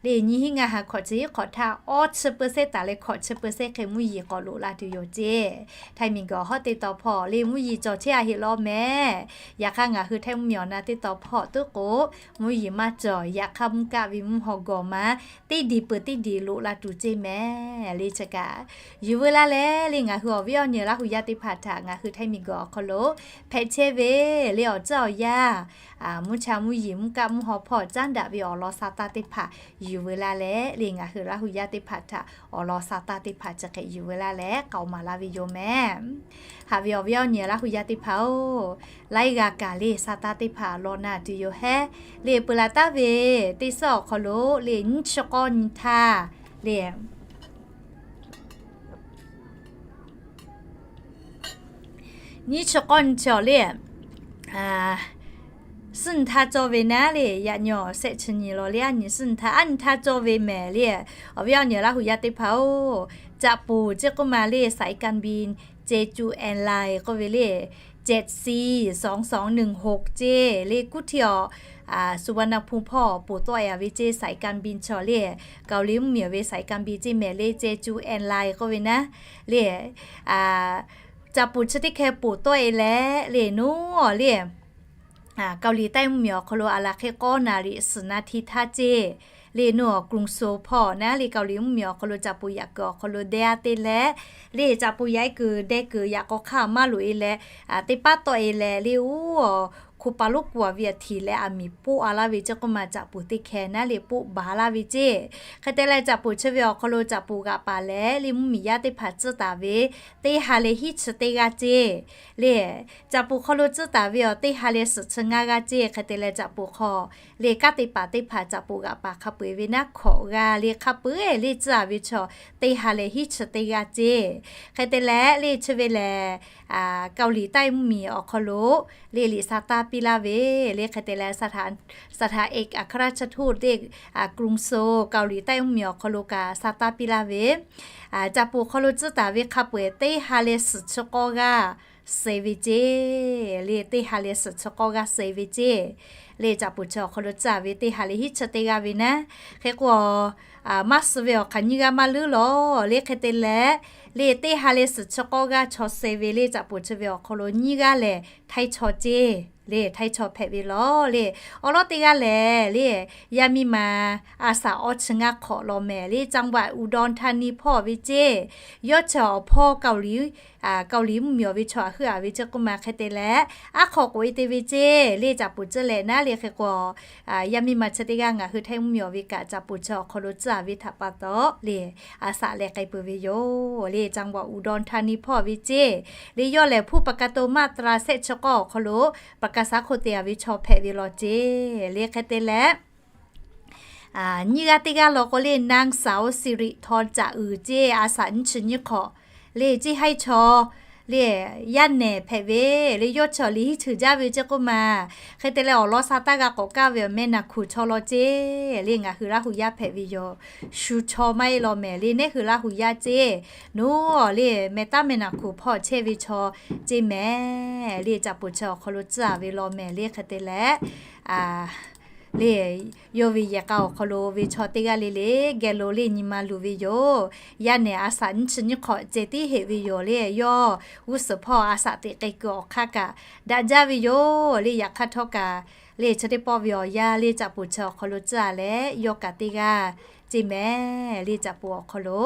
le, nyiˇ hinˉ ngaˇ ha hkawꞈ chi hiˉ hk'awꞈ htaˇ, awˇ chi เปอร์เซ็นต์ taˍ leh hkawꞈ chi เปอร์เซ็นต์ hk'e mvuhˇ yeˬ k'awꞈ loꞈ la tuˬ yoˬ ceˇ. Htaiˇ miˬguiˬ awˬ hawˉ teˇ taw hpawˇ le mvuhˇ yeˬ cawˬ chehˇ-a heˆ law mehˍ. Yaꞈ hk'aˇ ngaˬ hui Htaiˇ mvuhˇmiˬ awˬ na teˇ taw hpawˇ tuˉ k'o, mvuhˇ yeˬ maˇ cawˬ. Yaꞈ hk'aˇ mvuhˇ kaˆ ve mvuhˇ haw gawˬ ma teˇ diˬ peuˬ teˇ diˬ loꞈ la tuˬ ceˇ mehˍ le. Chi kaꞈ yuˬ veu laˇ leh le, ngaˬ hui awˬ viˉ awˬ nyi Laˇ hu yaˇ teˇ hpaˍ htaꞈ ngaˬ hui Htaiˇ miˬguiˬ awˬ hk'aw lo hpehꞈ chehˇ ve le awˬ tcuhˉ awˬ yanˇ, mvuhˇ cha mvuhˇ yeˬ mvuhˇ kaˆ mvuhˇ haw hpawˇ caˉ daꞈ ve awˬ lawn sa taˇ teˇ hpaˍ yuˬ veu laˇ leh le, ngaˬ hui Laˇ hu yaˇ teˇ hpaˍ htaꞈ awˬ lawn sa taˇ teˇ hpaˍ chi hk'e yuˬ veu laˇ leh k'aoˍ maˍ laˇ ve yoˬ mehˍ. Haꞈ ve awˬ viˉ awˬ nyi Laˇ hu yaˇ teˇ hpaˍ-oˬ, laiˉ g'a kaꞈ le sa taˇ teˇ hpaˍ law na tuˬ yoˬ hehˉ le. Peuˬ laˬ taˍ ve teˇ suhˉ awˬ hk'aw lo le nyiˇ chi k'awˇ nyi htaˇ le nyiˇ chi k'awˇ nyi chi awˬ le, suhˉ nyi htaˇ cawˇ ve naˉ le, yaꞈ nyi awˬ shehˆ chi nyi law le, aˉ nyi suhˉ nyi htaˇ, aˉ nyi htaˇ cawˇ ve mehˍ le. Awˬ viˉ awˬ nyi Laˇ hu yaˇ teˇ hpaˍ-oˬ, caꞈ poˍ ceˇ k'oˆ ma le, สายการบิน Jeju Airline k'oˆ ve le, Jet C สองสองหนึ่งหก ceˇ le, kuˇ htiˇ awˬ สุวรรณภูมิ hpawˇ poˬ tawˆ-e-a ve ceˇ. สายการบิน chaw le, Kaoˍliˍ mvuhˇmiˬ ve สายการบิน ceˇ mehˍ le, Jeju Airline k'oˆ ve naˉ le, caꞈ poˍ chi teˇ hkeh poˬ tawˆ-e leh le, nawˬ le Kaoˍliˍ taiˇ mvuhˇmiˬ awˬ hk'aw lo a laˬ hk'e k'awˇ naˍ riꞈ suhˍ naˍ hti htaˇ ceˇ le, nawˬ awˬ กรุงโซล hpawˇ naˉ le, Kaoˍliˍ mvuhˇmiˬ awˬ hk'aw lo caꞈ poˍ yaꞈ kuiˬ awˬ hk'aw lo deh-a te leh le, caꞈ poˍ yaꞈ-e kuiˬ deh kuiˬ yaꞈ k'aw hk'aˇ maˇ loꞈ-e leh, teˇ paˉ tawˆ-e leh le, oˇ awˬ hko pa lonˉ k'oˍ-a ve aꞈ htiˍ leh aˬ miˍ poˆ-a laˇ ve ceˇ k'oˆ ma, caꞈ poˍ teˇ hkeh naˉ le poˆ baˬ laˇ ve ceˇ. Hk'e te leh caꞈ poˍ chi ve awˬ hk'aw lo caꞈ poˍ g'aꞈ paˍ leh le mvuhˇmiˬ yaˇ teˇ hpaˍ tcuhˉ taˍ ve teˇ ha leh hiˉ chi teˇ g'aˇ ceˇ le, caꞈ poˍ hk'aw lo tcuhˉ taˍ ve awˬ teˇ ha leh suhˍ chi ngaˇ g'aˇ ceˇ. Hk'e te leh caꞈ poˍ hk'aw le kanˉ te paˍ teˇ hpaˍ caꞈ poˍ g'aꞈ paˍ hk'a peu-eˬ ve naˉ hkawꞈ g'a le, hk'a peu-eˬ le tcuhˉ-a ve chaw teˇ ha leh hiˉ chi teˇ g'aˇ ceˇ. Hk'e te leh le chi ve lehˬ, Kaoˍliˍ taiˇ mvuhˇmiˬ awˬ hk'aw lo le liꞈ sa taˇ piˇ laˇ ve le. Hk'e te leh สถานเอกอัครราชทูต le กรุงโซล Kaoˍliˍ taiˇ mvuhˇmiˬ awˬ hk'aw lo kaꞈ sa taˇ piˇ laˇ ve, caꞈ poˍ hk'aw lo tcuhˉ taˍ ve hk'a peu-eˬ teˇ ha leh suhˍ chi k'awˇ g'aˇ suh ve ceˇ le, teˇ ha leh suhˍ chi k'awˇ g'aˇ suh ve ceˇ le. Caꞈ poˍ chi awˬ hk'aw lo tcuhˉ-a ve teˇ ha leh hiˉ chi teˇ g'aˇ ve naˉ. Hk'e k'o, maˇ suh ve awˬ hk'aˬ nyiˇ g'aˇ maˇ leuˉ lawˬ le. Hk'e te leh le teˇ ha leh suhˍ chi k'awˇ g'aˇ chaw suh ve le, caꞈ poˍ chi ve awˬ hk'aw lo nyiˇ g'aˇ lehˬ htaiˇ chaw ceˇ le, htaiˇ chaw hpehꞈ ve lawˬ le. Awˬ lawn teˇ g'aˇ lehˬ le, yaˇ miˇ ma a saˍ awˇ chi ngaˇ hk'awꞈ law mehˍ le, จังหวัดอุดรธานี hpawˇ ve ceˇ. Yawˇ chi awˬ hpawˇ Kaoˍliˍ, Kaoˍliˍ mvuhˇmiˬ ve chaw aꞈ heuˆ-a ve ceˇ k'oˆ ma. Hk'e te leh aˉ hk'aw k'oꞈ-e te ve ceˇ le, caꞈ poˍ tcuhˉ leh naˉ le. Hk'e k'o, yaˇ miˇ ma chi teˇ g'aˇ ngaˬ hui htaiˇ mvuhˇmiˬ ve kaꞈ caꞈ poˍ chi awˬ hk'aw lo tcuhˉ-a ve htaꞈ pa taw le, a saˍ leh k'ai peuˬ ve yoˬ le. จังหวัดอุดรธานี hpawˇ ve ceˇ le, yawˇ lehˬ ผู้ประกันตน มาตรา shehˆ chi k'awˇ awˬ hk'aw lo ประกันสังคม te-a ve chaw hpehꞈ ve lawˬ ceˇ le. Hk'e te leh nyiˇ g'aˇ teˇ g'aˇ law k'o le, นางสาว สิริธร Caꞈ uiˍ ceˇ, a saˍ nyiˇ chi nyiˇ hk'awꞈ le, ceˇ haiˉ chaw le yaˇ nehˬ hpehꞈ ve le, yawˇ chi awˬ liꞈ hiˉ cheuˬ jaˇ ve ceˇ k'oˆ ma. Hk'e te leh awˬ lawn sa taˇ g'a k'awꞈ kaˇ ve awˬ meh naˬ hkuˬ chaw law ceˇ le, ngaˬ hui Laˇ hu yaˇ hpehꞈ ve yoˬ. Shu chaw maˇ heˆ law mehˍ le, nehˉ hui Laˇ hu yaˇ ceˇ. Nawˬ le meh taˉ meh naˬ hkuˬ hpawˇ chehˇ ve chaw ceˇ mehˍ le, caꞈ poˍ chi awˬ hk'aw lo tcuh a ve law mehˍ le. Hk'e te leh le yawˇ ve yehˬ k'a awˬ hk'aw lo ve chaw teˇ g'aˇ le le geh lo le nyi ma luˬ ve yoˬ. Yaˇ nehˬ a saꞈ nyiˇ chi nyiˇ hk'awꞈ ceh tiˉ heꞈ ve yoˬ le, yawˇ g'uˇ suhˍ hpawˇ a saꞈ teꞈ k'ai kuiˬ awˬ hk'aˇ kaꞈ daꞈ jaˇ ve yoˬ le. Yaꞈ hk'aˇ htawˇ kaꞈ le chi teˇ pawˆ ve awˬ yanˇ le caꞈ poˍ chi awˬ hk'aw lo tcuh a leh yawˇ kaꞈ teˇ g'aˇ ceˇ mehˍ le, caꞈ poˍ awˬ hk'aw lo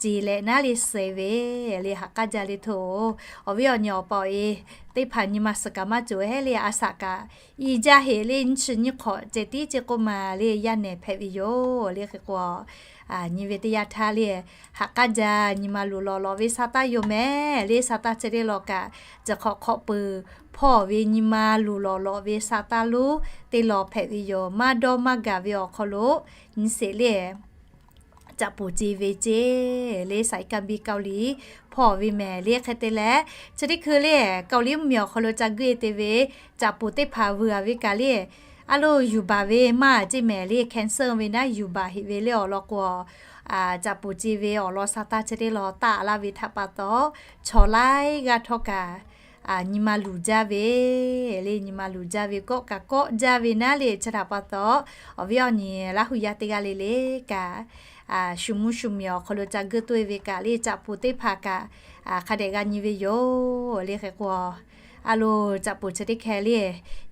ce leh naˉ le suh ve le, ha k'aˉ jaˇ le htoˇ. Awˬ viˉ awˬ nyi awˬ pa awˬ e teˇ hpaˍ nyi ma suhˍ kaꞈ maˇ cawˬ hehˉ le, a saꞈ kaꞈ i jaˇ heꞈ le, nyiˇ chi nyiˇ hk'awꞈ ceh tiˉ ceˇ k'oˆ ma le, yaˇ nehˬ hpehꞈ ve yoˬ le. Hk'e k'o nyi ve teˇ yanˇ htaˇ le ha k'aˉ jaˇ, nyi ma luˬ lawˬ lawꞈ ve sa taˇ yoˬ mehˍ le. Sa taˇ chi teˇ law kaꞈ, ciˬ hk'awꞈ hk'awꞈ peuˬ hpawˇ ve nyi ma luˬ lawˬ lawꞈ ve sa taˇ lonˉ teˇ law hpehꞈ ve yoˬ. Maˇ dawˇ maˇ gaˬ ve awˬ hk'aw lo nyi sheˍ le caꞈ poˍ ce ve ceˇ le, สายการบินเกาหลี hpawˇ ve mehˍ le. Hk'e te leh chi teˇ hkui le Kaoˍliˍ mvuhˇmiˬ awˬ hk'aw lo ca guˇ e te ve caꞈ poˍ teˇ hpaˍ vuiˬ a ve kaꞈ le, a lo yuˬ baˬ ve maˇ ceˇ mehˍ le, cancel ve naˉ yuˬ baˬ heꞈ ve le awˬ lawn k'o, caꞈ poˍ ce ve awˬ lawn sa taˇ chi teˇ law taˆ laˇ ve htaꞈ pa taw, chaw laiˉ g'aˇ htawˇ kaꞈ nyi ma luˬ jaˇ ve le, nyi ma luˬ jaˇ ve kawˆ kaꞈ kawˆ jaˇ ve naˉ le. Chi htaꞈ pa taw, awˬ viˉ awˬ nyi Laˇ hu yaˇ teˇ g'aˇ le le kaꞈ, shu mvuhˇ shu miˬ awˬ hk'aw lo ca guˇ toˆ e ve kaꞈ le caꞈ poˍ teˇ hpaˍ kaꞈ hk'a dehꞈ g'a nyi ve yoˬ le. Hk'e k'o a lo caꞈ poˍ chi teˇ hkeh le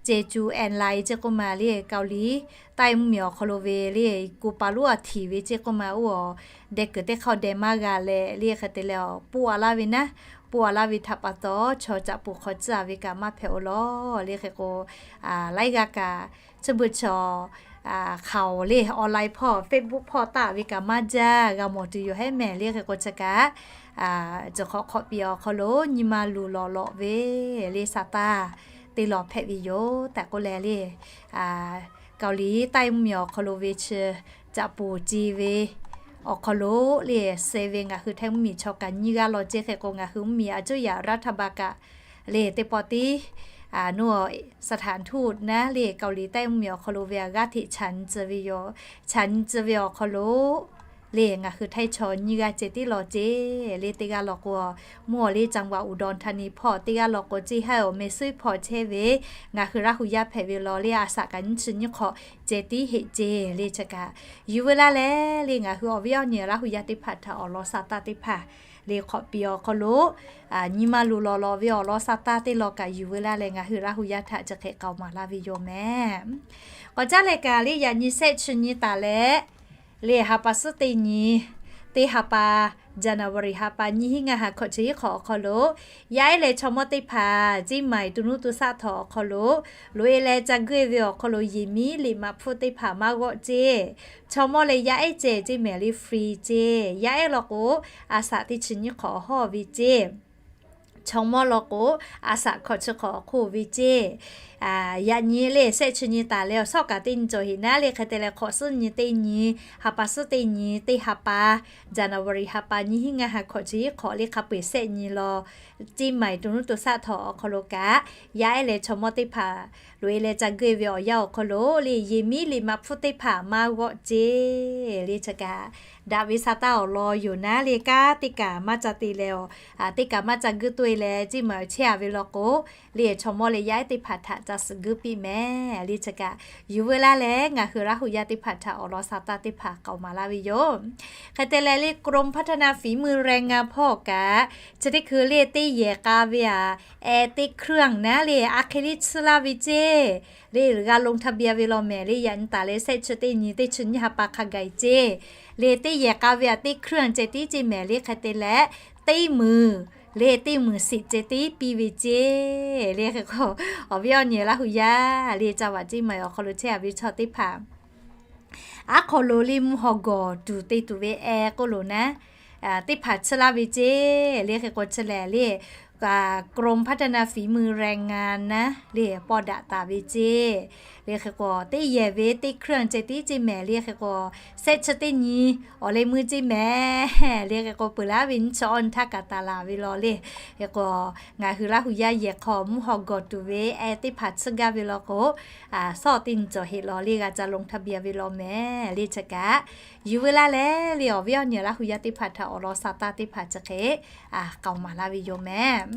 Jeju Airline ceˇ k'oˆ ma le, Kaoˍliˍ taˆ e mvuhˇmiˬ awˬ hk'aw lo ve le, ko pa lonˉ a htiˍ ve ceˇ k'oˆ ma, oˇ awˬ deh kuiˬ teˇ hk'aˇ deh maˇ g'a leh le. Hk'e te leh awˬ poˆ a laˇ ve naˉ, poˆ a laˇ ve htaꞈ pa taw chaw caꞈ poˍ hk'aw tcuh a ve kaꞈ maˇ hpehꞈ-o lawˬ le. Hk'e k'o laiˉ g'aˇ kaꞈ chi beuꞈ chaw hk'aoˍ le online hpawˇ Facebook hpawˇ taˆ ve kaꞈ maˇ jaˇ, g'a mawˬ tuˬ yoˬ hehˉ mehˍ le. Hk'e k'o chi kaꞈ ciˬ hk'awꞈ hk'awꞈ piˍ awˬ hk'aw lo nyi ma luˬ lawˬ lawꞈ ve le sa taˇ teˇ law hpehꞈ ve yoˬ. Taꞈ k'oˆ leh le Kaoˍliˍ taˆ e mvuhˇmiˬ awˬ hk'aw lo ve chi caꞈ poˍ ce ve awˬ hk'aw lo le suh ve ngaˬ hui Htaiˇ mvuhˇmiˬ chaw kaꞈ nyiˇ g'aˇ law ceˇ. Hk'e k'o ngaˬ hui mvuhˇmiˬ a cuˇ yaꞈ รัฐบาล kaꞈ le teˇ pawˆ tiˉ สถานทูต naˉ le Kaoˍliˍ taˆ e mvuhˇmiˬ awˬ hk'aw lo ve a g'aˇ hteꞈ chaꞈ nyi tcuh ve yoˬ. Chaꞈ nyi tcuh ve awˬ hk'aw lo le ngaˬ hui Htaiˇ chaw nyiˇ g'aˇ ceh tiˉ law ceˇ le. Teˇ g'aˇ law k'o mvuhˇ awˬ le จังหวัดอุดรธานี hpawˇ, teˇ g'aˇ law k'o ceˇ haˉ awˬ meh suˉ hpawˇ chehˇ ve ngaˬ hui Laˇ hu yaˇ hpehꞈ ve law le a saꞈ kaꞈ nyiˇ chi nyiˇ hk'awꞈ ceh tiˉ heꞈ ceˇ le. Chi kaꞈ yuˬ veu laˇ leh le ngaˬ hui awˬ viˉ awˬ nyi Laˇ hu yaˇ teˇ hpaˍ htaꞈ awˬ lawn sa taˇ teˇ hpaˍ le hk'awꞈ piˍ awˬ hk'aw lo nyi ma luˬ lawˬ lawˬ ve awˬ lawn sa taˇ teˇ law kaꞈ yuˬ veu laˇ leh ngaˬ hui Laˇ hu yaˇ htaꞈ chi hk'e k'aoˍ maˍ laˇ ve yoˬ mehˍ. K'awꞈ caˉ leh kaꞈ le yaꞈ nyi shehˆ chi nyi taˍ leh le ha pa suhˉ teˇ nyi, teˇ ha pa, January ha pa nyiˇ hinˉ ngaˇ ha hkawꞈ chi hiˉ hk'awꞈ awˬ hk'aw lo yaˇ ehˉ leh chaw mawˇ teˇ hpaˍ Ciˇ maiˍ to nuˇ to saˆ htawꞈ awˬ hk'aw lo loꞈ e leh ca guˇ e ve awˬ hk'aw lo yeˬ miˉ liꞈ maꞈ hpfuhˇ teˇ hpaˍ maˇ g'awˆ ceˇ. Chaw mawˇ leh yaˇ ehˉ ceh ceˇ mehˍ le free ceˇ. Yaˇ ehˉ law k'o a saꞈ teˇ chi nyiˇ hk'awꞈ hawˇ ve ceˇ. Chaw mawˇ law k'o a saꞈ hkawꞈ chi hk'awꞈ hk'oˆ ve ceˇ. Yaꞈ nyi le shehˆ chi nyi taˍ leh awˬ shawˉ kaꞈ teˇ nyi cawˬ heꞈ naˉ le. Hk'e te leh hk'awꞈ suhˉ nyi teˇ nyi, ha pa suhˉ teˇ nyi, teˇ ha pa, January ha pa nyiˇ hinˉ ngaˇ ha hkawꞈ chi hiˉ hk'awꞈ le hk'a peu-eˬ shehˆ nyi law Ciˇ maiˍ to nuˇ to saˆ htawꞈ awˬ hk'aw lo kaꞈ yaˇ ehˉ leh chaw mawˇ teˇ hpaˍ loꞈ e leh ca guˇ e ve awˬ yanˇ awˬ hk'aw lo le yeˬ miˉ liꞈ maꞈ hpfuhˇ teˇ hpaˍ maˇ g'awˆ ceˇ le. Chi kaꞈ daꞈ ve sa taˇ awˬ lawn yoˬ naˉ le. Kanˉ teˇ kaꞈ maˇ ca te leh, teˇ kaꞈ maˇ ca guˇ toˆ e leh Ciˇ maiˍ awˬ chehˇ a ve law k'o le chaw mawˇ leh yaˇ ehˉ teˇ hpaˍ htaꞈ ca suhˍ guˇ piˇ mehˍ le. Chi kaꞈ yuˬ veu laˇ leh ngaˬ hui Laˇ hu yaˇ teˇ hpaˍ htaꞈ awˬ lawn sa taˇ teˇ hpaˍ k'aoˍ maˍ laˇ ve yoˬ. Hk'e te leh le กรมพัฒนาฝีมือแรงงาน hpawˇ kaꞈ chi teˇ hkui le teˇ yehˬ k'a ve a, แอร์ เต็กเครื่อง naˉ le a hk'e le tsuhˇ laˇ ve ceˇ le g'a ลงทะเบียน ve law mehˍ le. Yaꞈ nyi taˍ leh shehˆ chi teˇ nyi teˇ chi nyiˇ ha pa hk'a gaˬ ceˇ le teˇ yehˬ k'a ve a เต็กเครื่อง ceh tiˉ ceˇ mehˍ le. Hk'e te leh teˇ muiˬ le teˇ muiˬ shiˍ ceh tiˉ piˇ ve ceˇ le. Hk'e k'o awˬ viˉ awˬ nyi Laˇ hu yaˇ le ca vaꞈ Ciˇ maiˍ awˬ hk'aw lo chehˇ a ve chaw teˇ hpaˍ aˉ hk'aw lo le mvuhˇ haw gawˬ tuˬ te tuˬ ve แอร์ k'oˆ lo naˉ teˇ hpaˍ tsuhˇ laˇ ve ceˇ le. Hk'e k'o chi lehˬ le กรมพัฒนาฝีมือแรงงาน naˉ le pawˇ daꞈ taˍ ve ceˇ. Le hk'e k'o teˇ yehˬ ve teˇ hkui ceh tiˉ ceˇ mehˍ. Le hk'e k'o shehˆ chi teˇ nyi awˬ leh meuˇ ceˇ mehˍ. Le hk'e k'o peuˬ laˇ ve nyiˇ chi awˇ nyi htaˇ kaꞈ taˍ laˬ ve law le. Hk'e k'o ngaˬ hui Laˇ hu yaˇ yehˬ hk'aw mvuhˇ haw gawˬ tuˬ ve eh teˇ hpaˍ tsuhˇ gaˇ ve law k'o, shawˉ teˇ nyi cawˬ heˆ law le g'a ca ลงทะเบียน ve law mehˍ. Le chi kaꞈ yuˬ veu laˇ leh le awˬ viˉ awˬ nyi Laˇ hu yaˇ teˇ hpaˍ htaꞈ awˬ lawn sa taˇ teˇ hpaˍ chi hk'e k'aoˍ maˍ laˇ ve yoˬ mehˍ.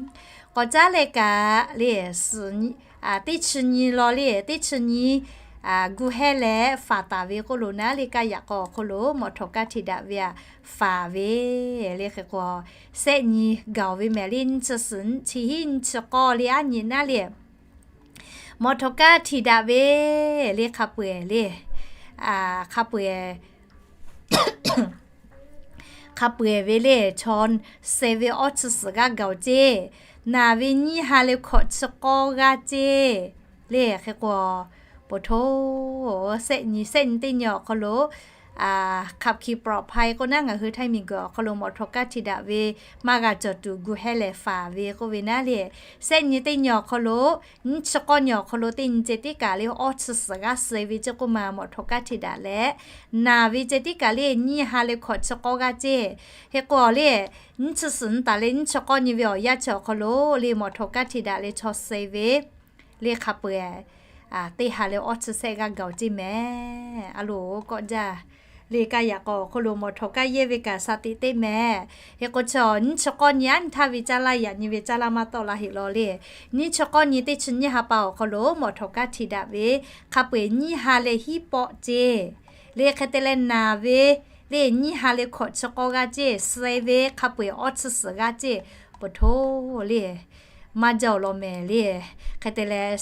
K'awꞈ caˉ leh kaꞈ le, teˇ chi nyi law le, teˇ chi nyi gu hehˇ leh faˍ taˍ ve k'oˆ lo naˉ le, kaˇ yaꞈ k'aw awˬ hk'aw lo mawˬ htawꞈ kaˇ htiꞈ daꞈ ve aꞈ faˍ ve. Le hk'e k'o shehˆ nyi gaˬ ve mehˍ le, nyiˇ chi suhˍ chi hiˉ nyiˇ chi k'awˇ le aˉ nyi naˉ le, mawˬ htawꞈ kaˇ htiꞈ daꞈ ve le hk'a peu-eˬ le, hk'a peu-eˬ hk'a peu-eˬ ve le chaw suh ve awˇ chi suhˍ g'aˇ gaˬ-oˬ ceˇ. Naˬ ve nyiˇ ha leh hkawꞈ chi k'awˇ g'aˇ ceˇ. Le hk'e k'o, po hto, shehˆ nyi, shehˆ nyi teˇ nyi awˬ hk'aw lo ขับขี่ปลอดภัย k'oˆ naˉ, ngaˬ hui Htaiˇ miˬguiˬ awˬ hk'aw lo mawˬ htawꞈ kaˇ htiꞈ daꞈ ve maˇ g'a cawˬ tuˬ gu hehˇ leh faˍ ve k'oˆ ve naˉ le, shehˆ nyi teˇ nyi awˬ hk'aw lo, nyiˇ chi k'awˇ nyi awˬ hk'aw lo teˇ nyi ceh tiˉ kaꞈ le awˇ chi suhˍ g'aˇ suh ve ceˇ k'oˆ ma mawˬ htawꞈ kaˇ htiꞈ daꞈ leh, naˬ ve ceh tiˉ kaꞈ le nyiˇ ha leh hkawꞈ chi k'awˇ g'aˇ ceˇ. Hk'e k'o le, nyiˇ chi suhˍ nyi taˍ leh nyiˇ chi k'awˇ nyi ve awˬ yanˇ chi awˬ hk'aw lo le mawˬ htawꞈ kaˇ htiꞈ daꞈ leh chaw suh ve le hk'a peu-eˬ teˇ ha leh awˇ chi shehˆ g'aˇ gaˬ-oˬ ceˇ mehˍ. A loˍ kawˆ jaˇ. Le kaˇ yaꞈ k'aw awˬ hk'aw lo mawˬ htawꞈ kaˇ yehˇ ve kaꞈ shaˍ tiꞈ teˇ mehˍ. Hk'e k'o chi nyiˇ chi k'awˇ nyi aˉ nyi htaˇ ve caˇ laˇ yaꞈ nyi ve caˇ laˇ maˇ tawˆ la heˆ law le. Nyiˇ chi k'awˇ nyi teˇ chi nyiˇ ha pa awˬ hk'aw lo mawˬ htawꞈ kaˇ htiꞈ daꞈ ve hk'a peu-eˬ nyiˇ ha leh hiˉ pawˆ ceˇ. Le hk'e te leh naˬ ve le nyiˇ ha leh hkawꞈ chi k'awˇ g'aˇ ceˇ, suh ve hk'a peu-eˬ awˇ chi suhˍ g'aˇ ceˇ. Po hto le, maˇ jaˇ-oˬ law mehˍ le. Hk'e te leh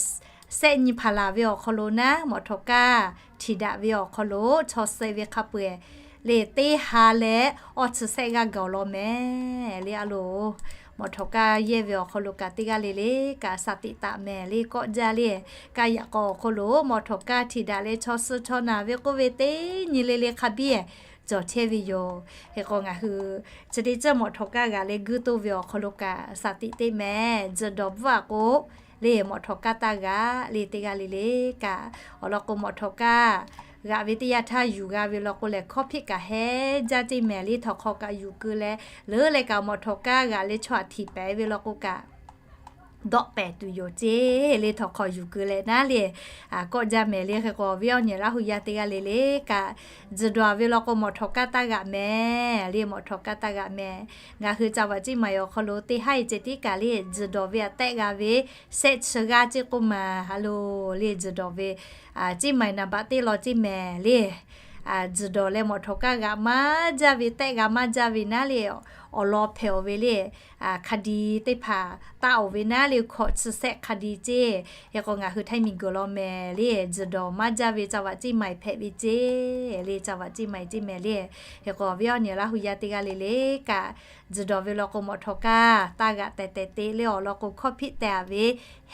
shehˆ nyi hpaˍ laˬ ve awˬ hk'aw lo naˉ mawˬ htawꞈ kaˇ htiꞈ daꞈ ve awˬ hk'aw lo chaw suh ve hk'a peu-eˬ le teˇ ha leh awˇ chi shehˆ g'aˇ gaˬ-oˬ law mehˍ le. A loˍ, mawˬ htawꞈ kaˇ yehˇ ve awˬ hk'aw lo kaꞈ teˇ g'aˇ le le kaꞈ shaˍ tiꞈ taˍ mehˍ le kawˆ jaˇ le. Kaˇ yaꞈ k'aw awˬ hk'aw lo mawˬ htawꞈ kaˇ htiꞈ daꞈ leh chaw suh chaw naˬ ve k'oˆ ve teˇ nyi le le hk'a biˇ cawˬ chehˇ ve yoˬ. Hk'e k'o ngaˬ hui chi teˇ ceuˬ mawˬ htawꞈ kaˇ g'aꞈ leh guiˇ toˇ ve awˬ hk'aw lo kaꞈ shaˍ tiꞈ teˇ mehˍ. Tzuhˬ dawˬ bvuhˆ aꞈ k'o le mawˬ htawꞈ kaˇ taˇ g'aꞈ le teˇ g'aˇ le le kaꞈ awˬ lawn k'o mawˬ htawꞈ kaˇ g'aꞈ ve teˇ yanˇ htaˇ yuˬ g'a ve law k'o lehˬ hkawˇ hpiˆ kaꞈ heˉ jaˇ ceˇ mehˍ le. Htawnˍ hk'aw kaꞈ yuˬ keu leh leuˉ leh kaꞈ mawˬ htawꞈ kaˇ g'aꞈ leh chaw aꞈ htiˍ pehˍ ve law k'o kaꞈ dawˆ pehˍ tuˬ yoˬ ceˇ le. Htawnˍ hk'aw yuˬ keu leh naˉ le kawˆ jaˇ mehˍ le. Hk'e k'o awˬ viˉ awˬ nyi Laˇ hu yaˇ teˇ g'aˇ le le kaꞈ tzuhˬ dawˬ ve law k'o mawˬ htawꞈ kaˇ taˇ g'aꞈ mehˍ le. Mawˬ htawꞈ kaˇ taˇ g'aꞈ mehˍ. Ngaˬ hui ca vaꞈ ceˇ maˍ awˬ hk'aw lo teˇ haˉ e ceh tiˉ kaꞈ le tzuhˬ dawˬ ve aꞈ tehˆ g'a ve shehˆ chi g'aˇ ceˇ k'oˆ ma. A loˍ le tzuhˬ dawˬ ve ceˇ maˍ naˍ baꞈ teˇ law ceˇ mehˍ le. Tzuhˬ dawˬ leh mawˬ htawꞈ kaˇ g'aꞈ maˇ jaˇ ve tehˆ g'a maˇ jaˇ ve naˉ le awˬ lawn hpehꞈ-oˬ ve le. Hk'a di teˇ hpaˍ taˆ-oˬ ve naˉ le hkawꞈ chi shehˆ hk'a di ceˇ. Hk'e k'o ngaˬ hui Htaiˇ miˬguiˬ law mehˍ le tzuhˬ dawˬ maˇ jaˇ ve ca vaꞈ ceˇ maˍ hpehꞈ ve ceˇ le. Ca vaꞈ ceˇ maˍ ceˇ mehˍ le. Hk'e k'o awˬ viˉ awˬ nyi Laˇ hu yaˇ teˇ g'aˇ le le kaꞈ tzuhˬ dawˬ ve law k'o mawˬ htawꞈ kaˇ taˇ g'aꞈ tehꞈ tehꞈ te le awˬ lawn k'o hkawˇ hpiˆ tehꞈ ve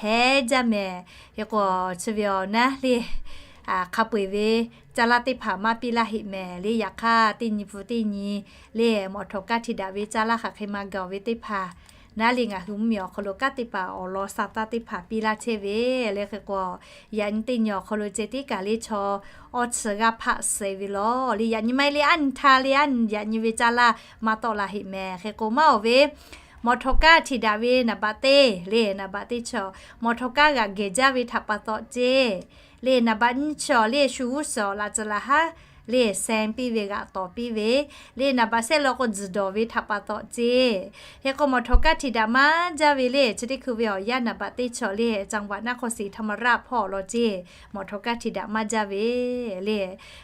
heˉ jaˇ mehˍ. Hk'e k'o chi ve awˬ naˉ le hk'a peu-eˬ ve caˇ laˇ teˇ hpaˍ maˇ piˇ laˇ heˆ mehˍ le. Yaꞈ hk'aˇ teˇ nyi pu teˇ nyi le mawˬ htawꞈ kaˇ htiꞈ daꞈ ve caˇ laˇ hk'aˬ hk'e ma gaˬ-oˬ ve teˇ hpaˍ naˉ le ngaˬ hui mvuhˇmiˬ awˬ hk'aw lo kanˉ teˇ hpaˍ awˬ lawn sa taˇ teˇ hpaˍ piˇ laˇ chehˇ ve le. Hk'e k'o yaꞈ nyi teˇ nyi awˬ hk'aw lo ceh tiˉ kaꞈ le chaw awˇ chi g'aˇ hpaˆ suh ve law le. Yaꞈ nyi maˇ heˆ le aˉ nyi htaˇ le aˉ nyi yaꞈ nyi ve caˇ laˇ maˇ tawˆ la heˆ mehˍ. Hk'e k'o maˇ-oˬ ve mawˬ htawꞈ kaˇ htiꞈ daꞈ ve naˍ baꞈ teˇ le naˍ baꞈ teˇ chaw mawˬ htawꞈ kaˇ g'aꞈ geh jaˇ ve htaꞈ pa taw ceˇ. Le naˍ baꞈ nyiˇ chaw le shu g'uˇ suhˍ awˬ laꞈ tcuh laˬ haˉ le seh piˇ ve g'aꞈ tawˍ piˇ ve le naˍ baꞈ shehˆ law k'o tzuhˬ dawˬ ve htaꞈ pa taw ceˇ. Hk'e k'o mawˬ htawꞈ kaˇ htiꞈ daꞈ maˇ jaˇ ve le chi teˇ hkui ve awˬ yanˇ naˍ baꞈ teˇ chaw le caˇ vaꞈ naˆ hk'aw shiˍ htaꞈ maˇ raˆ hpawˇ awˬ lawn ceˇ mawˬ htawꞈ kaˇ htiꞈ daꞈ maˇ jaˇ ve le.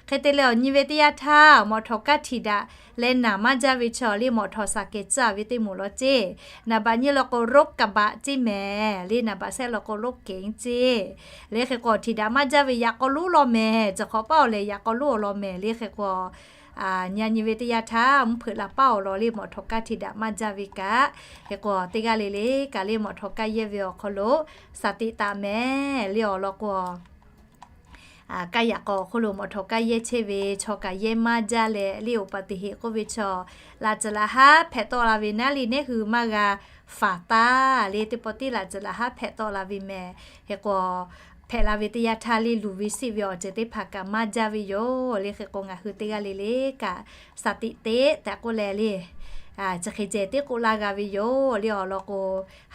Hk'e te leh awˬ nyi ve teˇ yanˇ htaˇ mawˬ htawꞈ kaˇ htiꞈ daꞈ leh naˍ maˇ jaˇ ve chaw le mawˬ htawꞈ shaˍ kehˬ tcuhˉ ve teˇ moˍ law ceˇ. Naˍ baꞈ nyiˇ law k'o รถกระบะ ceˇ mehˍ le naˍ baꞈ shehˆ law k'o รถเก๋ง ceˇ. Le hk'e k'o htiꞈ daꞈ maˇ jaˇ ve yaꞈ k'aw lonˉ law mehˍ. Cawˬ hk'awꞈ paˉ-oˬ lehˬ yaꞈ k'aw lonˉ awˬ lawn mehˍ le. Hk'e k'o nyi nyi ve teˇ yanˇ htaˇ mvuhˇ hpeuꞈ la paˉ awˬ lawn le mawˬ htawꞈ kaˇ htiꞈ daꞈ maˇ jaˇ ve kaꞈ. Hk'e k'o teˇ g'aˇ le le kaꞈ le mawˬ htawꞈ kaˇ yehˇ ve awˬ hk'aw lo shaˍ tiꞈ taˍ mehˍ le awˬ lawn k'o Kaˇ yaꞈ k'aw awˬ hk'oˆ lo mawˬ htawꞈ kaˇ yehˇ chehˇ ve chaw kaꞈ yehˇ maˇ jaˇ leh le, oˇ pa teˇ heˆ k'oˆ ve chaw, laꞈ tcuhˍ laꞈ haˉ hpehꞈ tawˆ la ve naˉ le, neˇ hui maˇ g'a faˍ taˇ le, teˇ pawˆ tiˉ laꞈ tcuhˍ laꞈ haˉ hpehꞈ tawˆ la ve mehˍ. Hk'e k'o, hpehꞈ la ve teˇ yanˇ htaˇ le, luˬ ve siˆ ve awˬ ceuˬ teˇ hpaˍ kaꞈ maˇ jaˇ ve yoˬ le. Hk'e k'o, ngaˬ hui teˇ g'aˇ le le kaꞈ shaˍ tiꞈ teꞈ tehꞈ k'oˆ leh le, chi hk'e ceh teˇ k'oˆ laˇ g'a ve yoˬ le. Awˬ lawn k'o,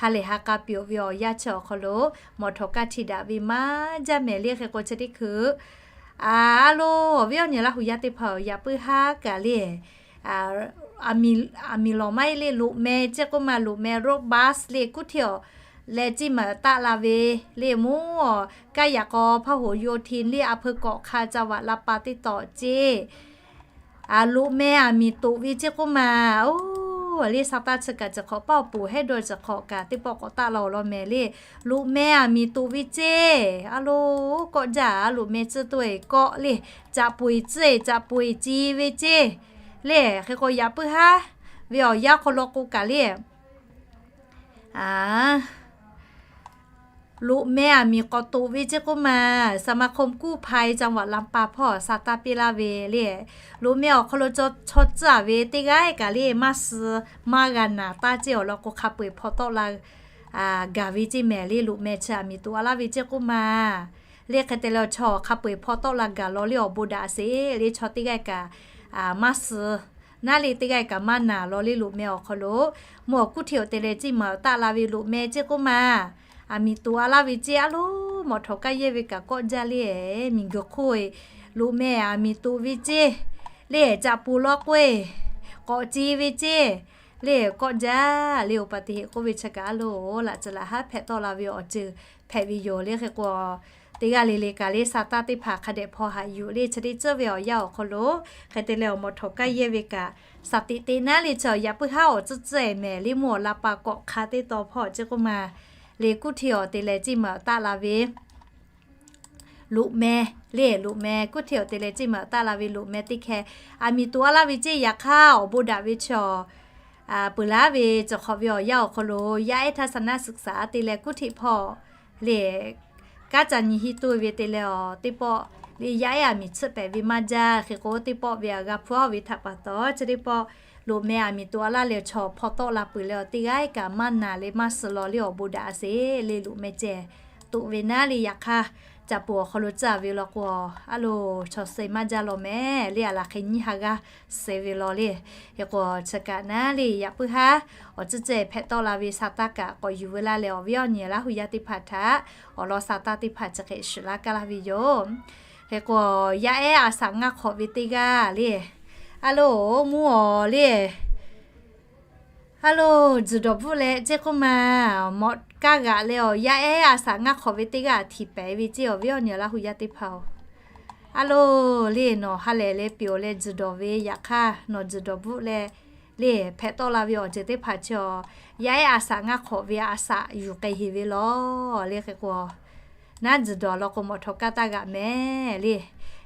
ha lehˬ ha k'a peuˬ ve awˬ yanˇ chi awˬ hk'aw lo mawˬ htawꞈ kaˇ htiˇ daꞈ ve maˇ jaˇ mehˍ le. Hk'e k'o, chi teˇ hkui a lo, awˬ viˉ awˬ nyi Laˇ hu yaˇ teˇ hpaˍ-oˬ, yaꞈ puiˉ haˉ kaꞈ le, aˬ miˍ lawˬ maˇ heˆ le, loꞈ meh ceˇ k'oˆ ma, loꞈ meh road bus le kuˉ htiˇ awˬ leh ciˇ maˍ taˆ la ve le. Mvuhˇ awˬ kaˇ yaꞈ k'aw พหลโยธิน le, อำเภอเกาะคา จังหวัดลำปาง teˇ taw ceˇ. Loꞈ meh aˬ miˍ toꞈ ve ceˇ k'oˆ ma, oˬ le, sa taˇ chi kaꞈ chi hk'awꞈ paˇ awˬ poˍ hehˉ dawˇ chi hk'awꞈ kaꞈ teˇ pawˆ k'awꞈ taˆ la awˬ lawn mehˍ le. Loꞈ meh aˬ miˍ toꞈ ve ceˇ, a lo, kawˆ jaˇ, loꞈ meh tcuhˇ toˆ e kawˆ le, caꞈ poˬ e tcuhˇ e caꞈ poˬ e ci ve ceˇ le. Hk'e k'o, yaꞈ puiˉ haˉ ve awˬ yanˇ hk'aw lo k'o kaꞈ le, a loꞈ meh aˬ miˍ k'awꞈ toꞈ ve ceˇ k'oˆ ma, สมาคมกู้ภัยจังหวัดลำปาง hpawˇ sa taˇ piˇ laˇ ve le. Loꞈ meh awˬ hk'aw lo chaw tcuhˇ a ve teˇ g'aˇ kaꞈ le, maˇ suh maˇ g'a naˍ taˇ ceˇ. Awˬ lawn k'o, hk'a peu eˬ hpaw tawˆ la gaˬ ve ceˇ mehˍ le. Loꞈ meh chi aˬ miˍ toꞈ a laˇ ve ceˇ k'oˆ ma le. Hk'e te leh, chaw hk'a peu eˬ hpaw tawˆ la gaˬ law le, awˬ bon daꞈ sheˍ le. Chaw teˇ g'aˇ kaꞈ maˇ suh naˉ le, teˇ g'aˇ kaꞈ maˇ naˍ law le. Loꞈ meh awˬ hk'aw lo mvuhˇ awˬ kuˉ htiˇ awˬ te leh ciˇ maˍ taˆ la ve loꞈ meh ceˇ k'oˆ ma, aˬ miˍ toꞈ a laˇ ve ceˇ. A lo, mawˬ htawꞈ kaˇ yehˇ ve kaꞈ kawˆ jaˇ le, miˬ guiˬ hk'oˆ e loꞈ meh aˬ miˍ toꞈ ve ceˇ le. Caꞈ poˬ law k'oˆ e k'awꞈ ci ve ceˇ le, kawˆ jaˇ le. Oˇ pa teˇ heˆ k'oˆ ve chi kaꞈ a lo, laꞈ tcuhˍ laꞈ haˉ hpehꞈ tawˆ la ve awˬ ceuˬ hpehꞈ ve yoˬ le. Hk'e k'o, teˇ g'aˇ le le kaꞈ le, sa taˇ teˇ hpaˍ hk'a dehꞈ hpaw haꞈ yuˬ le. Chi teˇ tcuhˇ ve awˬ yanˇ awˬ hk'aw lo, hk'e te leh awˬ mawˬ htawꞈ kaˇ yehˇ ve kaꞈ shaˍ tiꞈ teꞈ naˉ le, chi yaꞈ puiˉ haˉ awˬ tcuhˇ tcuhˇ e mehˍ le. Mvuhˇ awˬ Laˇ pa kawꞈ hk'a teˇ taw hpawˇ ceˇ k'oˆ ma le, kuˉ htiˇ awˬ te leh ciˇ maˍ taˆ la ve loꞈ meh le. Loꞈ meh kuˉ htiˇ awˬ te leh ciˇ maˍ taˆ la ve loꞈ meh teˇ hkeh aˬ miˍ toꞈ a laˇ ve ceˇ. Yaꞈ hk'aˇ, awˬ bon daꞈ ve chaw peuˬ laˇ ve cawˬ hk'awꞈ ve awˬ yanˇ awˬ hk'aw lo, yaˇ ehˉ htaˇ สาธารณสุขศึกษา te leh kuˉ htiˇ hpawˇ le, kanˉ ca nyi hiˆ toˇ ve te leh, awˬ teˇ pawˆ le, yaˇ ehˉ aˬ miˍ tsuhˆ pehˍ ve maˇ jaˇ. Hk'e k'o, teˇ pawˆ ve aˬ g'a hpu a ve htaꞈ pa taw, chi teˇ pawˆ loꞈ meh aˬ miˍ toꞈ a laˇ leh chaw hpaw tawˆ la peuˬ leh, awˬ teˇ g'aˇ kaꞈ maˇ naˍ le maˇ suh law le, awˬ bon daꞈ sheˍ le. Loꞈ meh ceh toꞈ ve naˉ le, yaꞈ hk'aˇ, caꞈ poˬ awˬ hk'aw lo tcuhˇ a ve law k'o, a lo, chaw suh maˇ jaˇ law mehˍ le. Aˬ laˬ hk'e nyiˇ ha g'aˇ suh ve law le. Hk'e k'o, chi kaꞈ naˉ le, yaꞈ puiˉ haˉ awˬ tcuhˇ ceh hpehꞈ tawˆ la ve sa taˇ kaꞈ k'awꞈ yuˬ veu laˇ leh, awˬ viˉ awˬ nyi Laˇ hu yaˇ teˇ hpaˍ htaꞈ awˬ lawn sa taˇ teˇ hpaˍ chi hk'e shiˍ laˇ kaˇ laˇ ve yoˬ. Hk'e k'o, yaˇ ehˉ a saꞈ ngaˇ hk'awꞈ ve teˇ g'aˇ le, a lo, mvuhˇ awˬ le, a lo, tzuhˬ dawˬ bvuhˆ leh ceˇ k'oˆ ma, mawꞈ kaˇ g'aꞈ leh awˬ yaˇ ehˉ a saꞈ ngaˇ hk'awꞈ ve teˇ g'aˇ htiˍ pehˍ ve ceˇ, awˬ viˉ awˬ nyi Laˇ hu yaˇ teˇ hpaˍ-oˬ. A lo, le nawˬ ha lehˬ leh peuˬ awˬ leh tzuhˬ dawˬ ve yaꞈ hk'aˇ, nawˬ tzuhˬ dawˬ bvuhˆ leh le hpehꞈ tawˆ la ve awˬ ceuˬ teˇ hpaˍ chi awˬ, yaˇ ehˉ a saꞈ ngaˇ hk'awꞈ ve a saꞈ yuˬ k'ai heˍ ve law le. Hk'e k'o, naˉ tzuhˬ dawˬ law k'o, mawꞈ htawꞈ kaˇ taˇ g'aꞈ mehˍ le.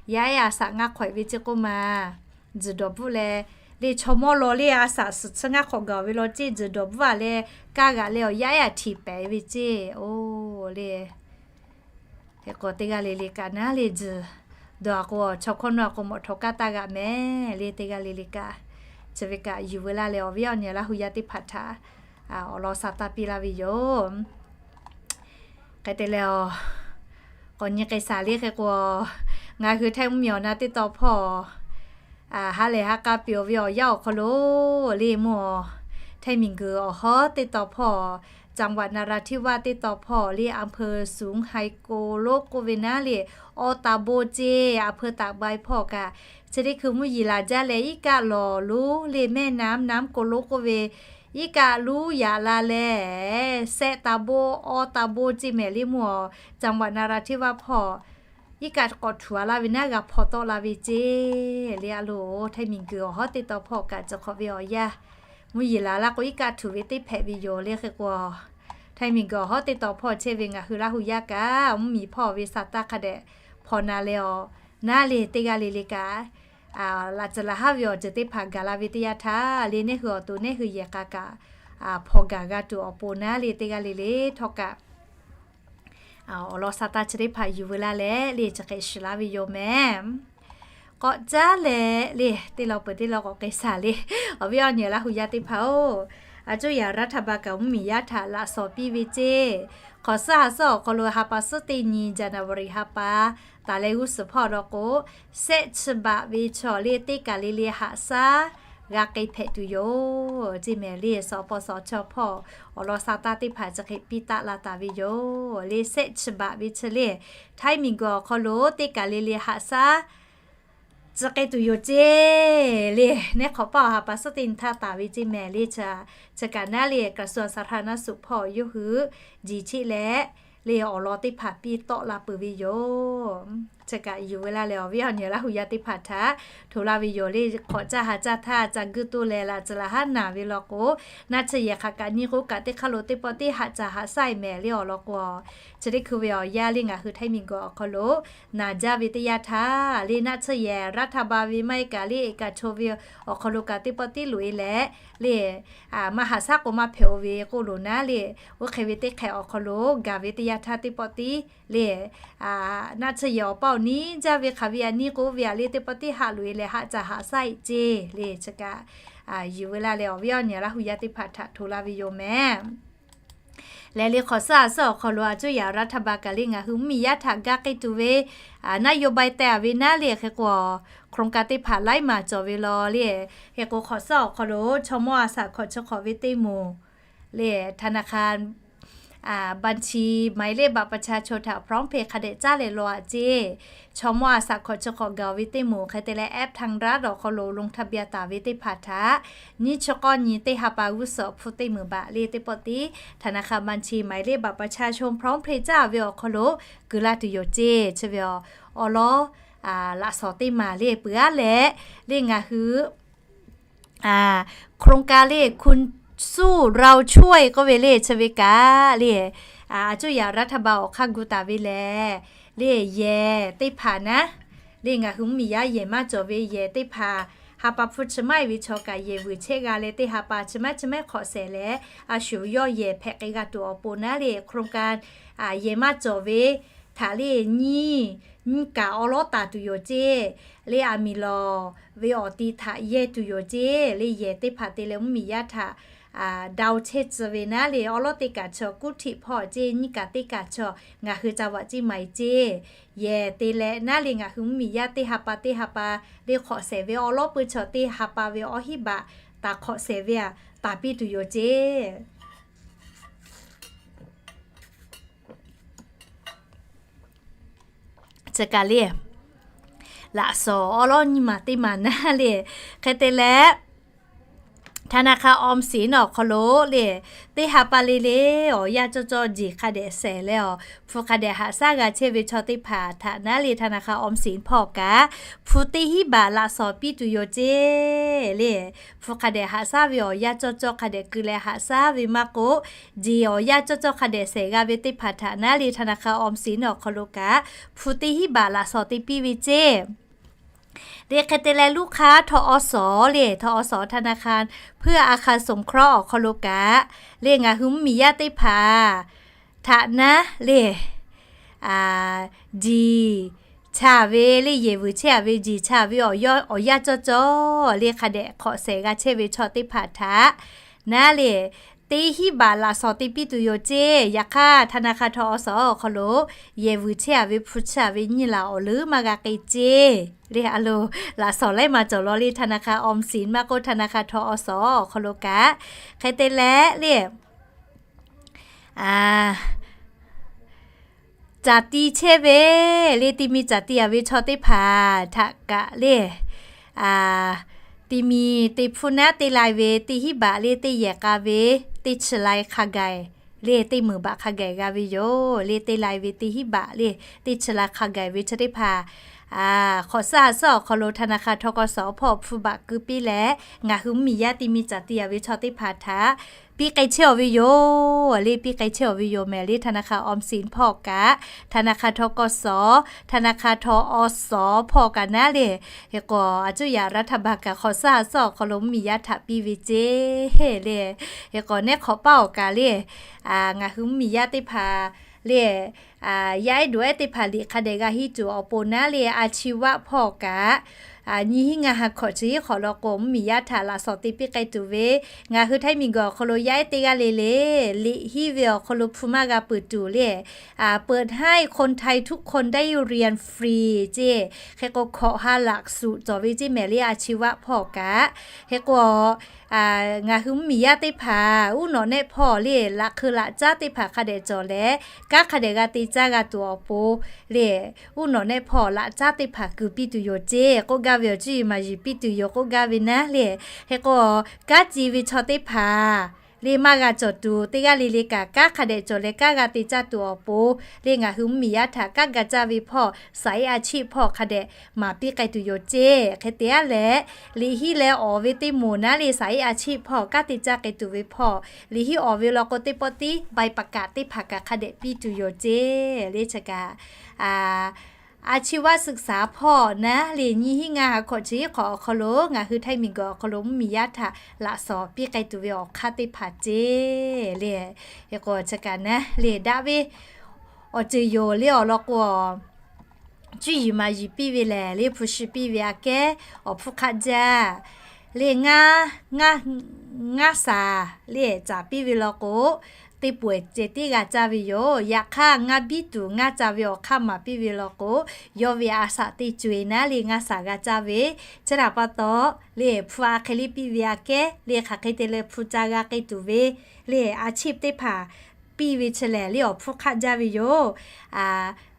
Yaˇ ehˉ a saꞈ ngaˇ hk'awꞈ ve ceˇ k'oˆ ma, tzuhˬ dawˬ bvuhˆ leh le, chaw mawˇ law le, a saꞈ suhˍ tcuhˇ ngaˇ hk'awꞈ gaˬ ve law ceˇ, tzuhˬ dawˬ bvuhˆ a leh, kaˇ g'aꞈ leh awˬ yaˇ ehˉ a htiˍ pehˍ ve ceˇ, oˬ le. Hk'e k'o, teˇ g'aˇ le le kaꞈ naˉ le tzuhˬ dawˬ a k'o, chaw hkawˇ nawˇ a k'o, mawꞈ htawꞈ kaˇ taˇ g'aꞈ mehˍ le. Teˇ g'aˇ le le kaꞈ, chi ve kaꞈ yuˬ veu laˇ leh, awˬ viˉ awˬ nyi Laˇ hu yaˇ teˇ hpaˍ htaꞈ awˬ lawn sa taˇ piˇ laˇ ve yoˬ. Hk'e te leh, k'awꞈ nyi k'ai shaˍ le. Hk'e k'o, ngaˬ hui Htaiˇ mvuhˇmiˬ awˬ na teˇ taw hpawˇ ha lehˬ ha k'a peuˬ ve awˬ yanˇ awˬ hk'aw lo le, mvuhˇ awˬ Htaiˇ miˬguiˬ awˬ hawˉ teˇ taw hpawˇ, จังหวัดนราธิวาส teˇ taw hpawˇ le, อำเภอสูงไฮโกลก k'oˆ ve naˉ le, อำเภอตากใบ ceˇ, อำเภอตากใบ hpawˇ kaꞈ, chi teˇ hkui mvuhˇ yeˬ laˬ jaˇ leh, iˉ kaˆ lawˬ lonˉ le, แม่น้ำน้ำโกลก k'oˆ ve, iˉ kaˆ lonˉ yaꞈ la leh, แซะตาโบ้ อำเภอตากใบ ceˇ mehˍ le, mvuhˇ awˬ จังหวัดนราธิวาส hpawˇ iˉ kaˆ k'awꞈ htuꞈ a laˇ ve naˉ g'a hpaw tawˆ la ve ceˇ le. A lo, Htaiˇ miˬguiˬ awˬ hawˉ teˇ taw hpawˇ kaꞈ cawˬ hk'awꞈ ve awˬ yanˇ, mvuhˇ yeˬ laˬ laˇ k'o, iˉ kaˆ htuꞈ ve teˇ hpehꞈ ve yoˬ le. Hk'e k'o, Htaiˇ miˬguiˬ awˬ hawˉ teˇ taw hpawˇ chehˇ ve ngaˬ hui Laˇ hu yaˇ kaꞈ, mvuhˇmiˬ hpawˇ ve sa taˇ hk'a dehꞈ hpaw na leh awˬ, naˉ le teˇ g'aˇ le le kaꞈ, laꞈ tcuhˍ laꞈ haˉ ve awˬ ceuˬ teˇ hpaˍ gaˬ la ve teˇ yanˇ htaˇ le, neˇ hui awˬ to neˇ hui yehˬ k'a kaꞈ hpaw gaˬ g'a tuˬ awˬ pon naˉ le teˇ g'aˇ le le htawˇ kaꞈ awˬ lawn sa taˇ chi teˇ hpaˍ yuˬ veu laˇ leh le chi hk'e shiˍ laˇ ve yoˬ mehˍ. K'awꞈ caˉ leh le teˇ lawn peuˬ teˇ lawn k'awꞈ k'ai shaˍ le. Awˬ viˉ awˬ nyi Laˇ hu yaˇ teˇ hpaˍ-oˬ, a cuˇ yaꞈ รัฐบาล kaꞈ mvuhˇmiˬ yaˇ htaꞈ laꞈ shawnˍ piˇ ve ceˇ. Hk'awꞈ suhˉ ha suhˉ awˬ hk'aw lo ha pa suhˉ teˇ nyi January ha pa taˍ leh g'uˇ suhˍ hpawˇ law k'o, sehˆ chi baꞈ ve chaw le teˇ kaˬ le le haꞈ shaˉ g'a k'ai hpehꞈ tuˬ yoˬ ceˇ mehˍ le. Suhˍ paw suhˍ chaw hpawˇ awˬ lawn sa taˇ teˇ hpaˍ chi hk'e piˇ taˆ la taˍ ve yoˬ le. Sehˆ chi baꞈ ve chi le Htaiˇ miˬguiˬ awˬ hk'aw lo teˇ kaˬ le le haꞈ shaˉ tcuh k'ai tuˬ yoˬ ceˇ le. Neˇ hk'awꞈ paˆ awˬ ha pa suhˉ teˇ nyi htaˇ taˍ ve ceˇ mehˍ le. Chi kaꞈ naˉ le กระทรวงสาธารณสุข hpawˇ yawˇ hui jiˬ cheˆ leh le awˬ lawn teˇ hpaˍ piˇ tawˆ la peuˬ ve yoˬ. Chi kaꞈ yuˬ veu laˇ leh awˬ viˉ awˬ nyi Laˇ hu yaˇ teˇ hpaˍ htaꞈ hto laˇ ve yoˬ le. Hk'awꞈ caˇ ha caˇ htaˇ ca guˇ toˇ leh laꞈ tcuh laꞈ haˉ naˬ ve law k'o, naˆ tsuhˇ yehˬ hk'aˬ kaꞈ nyi k'o kaꞈ teˇ hk'aˇ lo teˇ pawˆ tiˉ haꞈ caˍ haꞈ shaˉ e mehˍ le awˬ lawn k'o, chi teˇ hkui ve awˬ yanˇ le ngaˬ hui Htaiˇ miˬguiˬ awˬ hk'aw lo naˬ jaˇ ve teˇ yanˇ htaˇ le naˆ tsuhˇ yehˬ รัฐบาล ve maˇ heˆ kaꞈ le เอกชน ve awˬ hk'aw lo kaꞈ teˇ pawˆ tiˉ loꞈ e leh le maˇ haꞈ shaˉ k'o maˇ hpehꞈ-o ve k'oˆ loˬ naˉ le, oˇ hk'e ve teˇ hk'ehꞈ awˬ hk'aw lo gaˬ ve teˇ yanˇ htaˇ teˇ pawˆ tiˉ le naˆ tsuhˇ yehˬ awˬ paˇ awˬ niˉ jaˇ ve hk'aˬ ve aꞈ niˉ k'oˆ ve aꞈ le teˇ pawˆ tiˉ haꞈ loꞈ e leh haꞈ caˍ haꞈ shaˉ e ceˇ le. Chi kaꞈ yuˬ veu laˇ leh awˬ viˉ awˬ nyi Laˇ hu yaˇ teˇ hpaˍ htaꞈ hto laˇ ve yoˬ mehˍ. Leh le hk'awꞈ suhˉ ha suhˉ awˬ hk'aw lo a cuˇ yaꞈ รัฐบาล kaꞈ le ngaˬ hui mvuhˇmiˬ yaˇ htaꞈ ga k'ai tuˬ ve naˆ yoˬ bai teh a ve naˉ le hk'e k'o, โครงการ teˇ hpaˍ laiˉ maˬ cawˬ ve law le. Hk'e k'o hk'awꞈ suhˉ awˬ hk'aw lo chaw mawˇ a shaꞈ hkawꞈ chi hk'awꞈ ve teˇ moˍ le ธนาคาร บัญชี หมายเลขบัตรประชาชน htaꞈ พร้อมเพย์ hk'a dehꞈ caˉ leh law aꞈ ceˇ. Chaw mawˇ a shaꞈ hkawꞈ chi hk'awꞈ gaˬ ve teˇ moˍ hk'e te leh แอป ทางรัฐ awˬ hk'aw lo ลงทะเบียน taˍ ve teˇ hpaˍ htaꞈ nyiˇ chi k'awˇ nyi teˇ ha pa g'uˇ suhˍ hpu teˇ meunˍ baꞈ le teˇ pawˆ tiˉ ธนาคาร บัญชี หมายเลขบัตรประชาชน พร้อมเพย์ caˉ ve awˬ hk'aw lo kuˬ laˇ tuˬ yoˬ ceˇ. Chi ve awˬ lawn laꞈ shawnˍ teˇ maˬ le peuˬ aˉ leh le ngaˬ hui โครงการ le คุณสู้เราช่วย k'oˆ ve le chi ve kaꞈ le a cuˇ yaꞈ รัฐบาล awˬ hk'aˇ gu taˍ ve lehˬ le yehˬ teˇ hpaˍ naˉ le ngaˬ hui mvuhˇmiˬ yaˇ yehˬ maˇ cawˬ ve yehˬ teˇ hpaˍ ha pa hpu chi maˇ e ve chaw kaꞈ yehˬ vuiˬ chehˇ g'a leh teˇ ha pa chi maˇ chi maˇ hk'awꞈ shehˍ leh a shu yawˇ yehˬ hpehꞈ k'ai g'a tuˬ awˬ pon naˉ le โครงการ yehˬ maˇ cawˬ ve htaꞈ le nyiˇ nyiˇ kaꞈ awˉ lawˉ taˍ tuˬ yoˬ ceˇ. Le aˬ miˍ lawˬ ve awˬ ti htaꞈ yehˇ tuˬ yoˬ ceˇ. Le yehˬ teˇ hpaˍ te leh mvuhˇmiˬ yaˇ htaꞈ เดา chehˇ tcuh ve naˉ le awˉ lawˉ teˇ kaꞈ chaw กรุงเทพ hpawˇ ceˇ, nyiˇ kaꞈ teˇ kaꞈ chaw ngaˬ hui จังหวัดเชียงใหม่ ceˇ. Yehˬ te leh naˉ le ngaˬ hui mvuhˇmiˬ yaˇ teˇ ha pa teˇ ha pa le hk'awꞈ shehˍ ve awˉ lawˉ pui chaw teˇ ha pa ve awˉ hiˉ baꞈ taˍ hk'awꞈ shehˍ ve aꞈ taˍ piˇ tuˬ yoˬ ceˇ. Chi kaꞈ le laꞈ shawnˍ awˉ lawˉ nyiˇ maˬ teˇ maˬ naˉ le hk'e te leh ธนาคารออมสิน awˬ hk'aw lo le teˇ ha pa le le awˬ yanˇ cawˇ cawˇ jeˬ hk'a dehꞈ shehˍ leh awˬ hpu hk'a dehꞈ haꞈ shaˉ g'a chehˇ ve chaw teˇ hpaˍ htaꞈ naˉ le ธนาคารออมสิน hpawˇ kaꞈ hpu teˇ hiˉ baꞈ laꞈ shawnˍ piˇ tuˬ yoˬ ceˇ le. Hpu hk'a dehꞈ haꞈ shaˉ ve awˬ yanˇ cawˇ cawˇ hk'a dehꞈ keu leh haꞈ shaˉ ve maˇ k'oˆ, jeˬ awˬ yanˇ cawˇ cawˇ hk'a dehꞈ shehˍ g'a ve teˇ hpaˍ htaꞈ naˉ le ธนาคารออมสิน awˬ hk'aw lo kaꞈ hpu teˇ hiˉ baꞈ laꞈ shawnˍ te piˇ ve ceˇ. Le hk'e te leh ลูกค้า ทอส. le ทอส. ธนาคารเพื่ออาคารสงเคราะห์ awˬ hk'aw lo kaꞈ le ngaˬ hui mvuhˇmiˬ yaˇ teˇ hpaˍ htaꞈ naˉ le jeˬ cha ve le yehˬ vuiˬ chehˇ a ve jeˬ cha ve awˬ yanˇ cawˇ cawˇ le hk'a dehꞈ hk'awꞈ shehˍ g'a chehˇ ve chaw teˇ hpaˍ htaꞈ naˉ le teˇ hiˉ baꞈ laꞈ shawnˍ te piˇ tuˬ yoˬ ceˇ. Yaꞈ hk'aˇ ธนาคาร ทอส. awˬ hk'aw lo yehˬ vuiˬ chehˇ a ve hpu chehˇ a ve nyiˇ laˬ awˬ leuˉ maˇ g'a k'ai ceˇ le a lo laꞈ shawnˍ laiˉ maˬ cawˬ law le ธนาคารออมสิน maˇ k'oˆ ธนาคาร ทอส. awˬ hk'aw lo kaꞈ hk'e te leh le caˍ ti chehˇ ve le ti mi caˍ ti a ve chaw teˇ hpaˍ htaꞈ kaꞈ le ti mi te hpuˇ naˉ teˇ lai ve teˇ hiˉ baꞈ le teˇ yehˬ k'a ve teˇ chi lai hk'a gaˬ le teˇ meunˍ baꞈ hk'a gaˬ g'a ve yoˬ. Le teˇ lai ve teˇ hiˉ baꞈ le teˇ chi lai hk'a gaˬ ve chaw teˇ hpaˍ hk'awꞈ suhˉ ha suhˉ awˬ hk'aw lo ธนาคาร ทกส. hpawˇ hpu baꞈ keu piˇ leh ngaˬ hui mvuhˇmiˬ yaˇ ti mi caˍ ti a ve chaw teˇ hpaˍ htaꞈ piˇ k'ai chehˇ a ve yoˬ. Le piˇ k'ai chehˇ a ve yoˬ mehˍ le ธนาคารออมสิน hpawˇ kaꞈ ธนาคาร ทกส. ธนาคาร ทอส. hpawˇ kaꞈ naˉ le hk'e k'o a cuˇ yaꞈ รัฐบาล kaꞈ hk'awꞈ suhˉ ha suhˉ awˬ hk'aw lo mvuhˇmiˬ yaˇ htaꞈ piˇ ve ceˇ le. Hk'e k'o neˇ hk'awꞈ paˆ awˬ kaꞈ le ngaˬ hui mvuhˇmiˬ yaˇ teˇ hpaˍ le yaˇ ehˉ duˬ ehˉ teˇ hpaˍ liꞈ hk'a dehꞈ g'a henˇ tuˬ awˬ pon naˉ le, a chi vaˆ hpawˇ kaꞈ nyiˇ hinˉ ngaˇ ha hkawꞈ chi hiˉ hk'awꞈ law k'o, mvuhˇmiˬ yaˇ htaꞈ laꞈ shawnˍ te piˇ k'ai tuˬ ve, ngaˬ hui Htaiˇ miˬguiˬ awˬ hk'aw lo yaˇ ehˉ teˇ g'aˇ le le liꞈ henˇ ve awˬ hk'aw lo hpu maˇ g'a peuˬ tuˬ le, เปิดให้คนไทยทุกคนได้เรียนฟรี ceˇ. Hk'e k'o, hkawꞈ ha laꞈ suꞈ cawˬ ve ceˇ mehˍ le, a chi vaˆ hpawˇ kaꞈ. Hk'e k'o, ngaˬ hui mvuhˇmiˬ yaˇ teˇ hpaˍ uˉ nawꞈ nehˆ hpawˇ le, laꞈ hk'eu laꞈ caˉ teˇ hpaˍ hk'a dehꞈ cawˬ leh, kanˉ hk'a dehꞈ g'a te caˇ g'a tuˬ awˬ pon le, uˉ nawꞈ nehˆ hpawˇ laꞈ caˉ teˇ hpaˍ kuˬ piˇ tuˬ yoˬ ceˇ k'oˆ gaˇ ve awˬ, cuˇ yiˍ maˍ yiˍ piˇ tuˬ yoˬ k'oˆ gaˇ ve naˉ le. Hk'e k'o, kanˉ ci ve chaw teˇ hpaˍ le maˇ g'a cawˬ tuˬ, teˇ g'aˇ le le kaꞈ kanˉ hk'a dehꞈ cawˬ leh kanˉ g'a te caˇ tuˬ awˬ pon le, ngaˬ hui mvuhˇmiˬ yaˇ htaꞈ kanˉ ga caˇ ve hpawˇ สายอาชีพ hpawˇ hk'a dehꞈ maˍ piˇ k'ai tuˬ yoˬ ceˇ. Hk'e te aˉ leh, liꞈ henˇ leh awˍ ve teˇ moˍ naˉ le, สายอาชีพ hpawˇ kanˉ te caˇ k'ai tuˬ ve hpawˇ, liꞈ henˇ awˍ ve law k'o, teˇ pawˆ tiˉ ใบประกาศ teˇ hpaˍ kaꞈ hk'a dehꞈ piˇ tuˬ yoˬ ceˇ le. Chi kaꞈ, a chi vaˆ suhˍ saˍ hpawˇ naˉ le, nyiˇ hinˉ ngaˇ ha hkawꞈ chi hiˉ hk'awꞈ awˬ hk'aw lo ngaˬ hui Htaiˇ miˬguiˬ awˬ hk'aw lo mvuhˇmiˬ yaˇ htaꞈ laꞈ shawnˍ piˇ k'ai tuˬ ve awˬ hk'aˇ teˇ hpaˍ ceˇ le. Hk'e k'o, chi kaꞈ naˉ le, daꞈ ve awˬ ceuˬ yoˬ le awˬ lawn k'o, cuˇ yiˍ maˍ yiˍ piˇ ve lehˬ le, hpu shi piˇ ve aꞈ kehˉ awˬ hpfuhˇ hk'aˆ jaˇ le. Ngaˇ, ngaˇ, ngaˇ shaˍ le caˍ piˇ ve law k'o, teˇ pawehˬ ceh tiˉ g'a caˇ ve yoˬ. Yaꞈ hk'aˇ, ngaˇ biˇ tuˬ ngaˇ ca ve awˬ hk'aˇ maˍ piˇ ve law k'o, yawˇ ve a shaꞈ teˇ co-e naˉ le ngaˇ shaˍ g'a caˇ ve. Chi htaꞈ pa taw le, hpu a hk'e le piˇ ve aꞈ kehˉ le, hk'aˬ hk'e te leh hpu ca g'a k'ai tuˬ ve le, a cheap teˇ hpaˍ piˇ ve chi lehˬ le, awˬ hpfuhˇ hk'aˆ jaˇ ve yoˬ.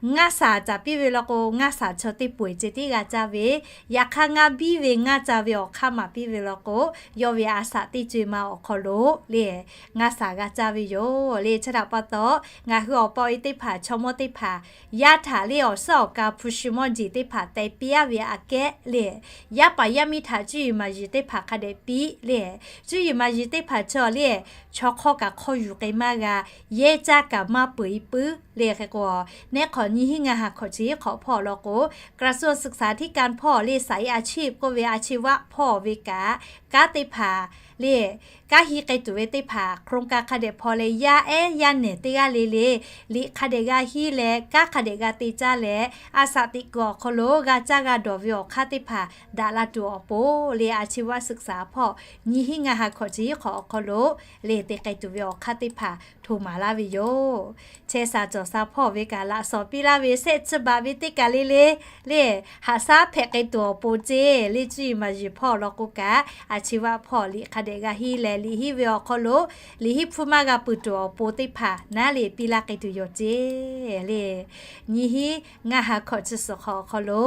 Ngaˇ shaˍ caˍ piˇ ve law k'o, ngaˇ shaˍ chaw teˇ pawehˬ ceh tiˉ g'a caˇ ve. Yaꞈ hk'aˇ, ngaˇ biˇ ve ngaˇ ca ve awˬ hk'aˇ maˍ piˇ ve law k'o, yawˇ ve a shaꞈ teˇ co-e ma awˬ hk'aw lo le, ngaˇ shaˍ g'a caˇ ve yoˬ le. Chi htaꞈ pa taw, ngaˬ hui awˬ pa awˬ e teˇ hpaˍ, chaw mawˇ teˇ hpaˍ, yaˇ htaꞈ le awˬ suhˉ awˬ ka hpu shi mawˇ jeˬ teˇ hpaˍ teh piˇ aˉ ve aꞈ kehˉ le, yaˇ paˍ yaˇ miˇ htaꞈ cuˇ yiˍ maˍ yiˍ teˇ hpaˍ hk'a dehꞈ piˇ le. Cuˇ yiˍ maˍ yiˍ teˇ hpaˍ chaw le, chaw hk'awˇ kaꞈ hk'awˇ yuˬ k'ai maˇ g'a, yehˇ caˇ kaꞈ maˇ peuˬ e puiˉ le. Hk'e k'o, neˉ hk'awꞈ nyiˇ hinˉ ngaˇ ha hkawꞈ chi hiˉ hk'awꞈ hpawˇ law k'o, กระทรวงศึกษาธิการ hpawˇ le สายอาชีพ k'oˆ ve a chi vaˆ hpawˇ ve kaꞈ, kanˉ teˇ hpaˍ le, kanˉ henˇ k'ai tuˬ ve teˇ hpaˍ โครงการ hk'a dehꞈ hpaw leh, yaˇ ehˉ yaˇ nehˬ teˇ g'aˇ le le liꞈ hk'a dehꞈ g'a henˇ leh, kanˉ hk'a dehꞈ g'a te caˇ leh, a shaꞈ teꞈ kuiˬ awˬ hk'aw lo g'a caˇ g'a dawˬ ve awˬ hk'aˇ teˇ hpaˍ daꞈ la tuˬ awˬ pon le, a chi vaˆ suhˍ saˍ hpawˇ nyiˇ hinˉ ngaˇ ha hkawꞈ chi hiˉ hk'awꞈ awˬ hk'aw lo le te k'ai tuˬ ve awˬ hk'aˇ teˇ hpaˍ hto maˍ laˇ ve yoˬ. Chehˇ sha cawˬ sha hpawˇ ve kaꞈ laꞈ shawnˍ piˇ laˇ ve, shehˆ chi baꞈ ve teˇ kaˬ le le le, haꞈ shaˉ hpehꞈ k'ai tuˬ awˬ pon ceˇ le, cuˇ yiˍ maˍ yiˍ hpawˇ law k'o kaꞈ, a chi vaˆ hpawˇ liꞈ hk'a dehꞈ g'a henˇ leh, liꞈ henˇ ve awˬ hk'aw lo liꞈ henˇ hpfuhˇ maˇ g'a peuˬ tuˬ awˬ pon teˇ hpaˍ naˉ le piˇ laˇ k'ai tuˬ yoˬ ceˇ le. Nyiˇ hinˉ ngaˇ ha hkawꞈ chi suhˍ hk'awꞈ awˬ hk'aw lo,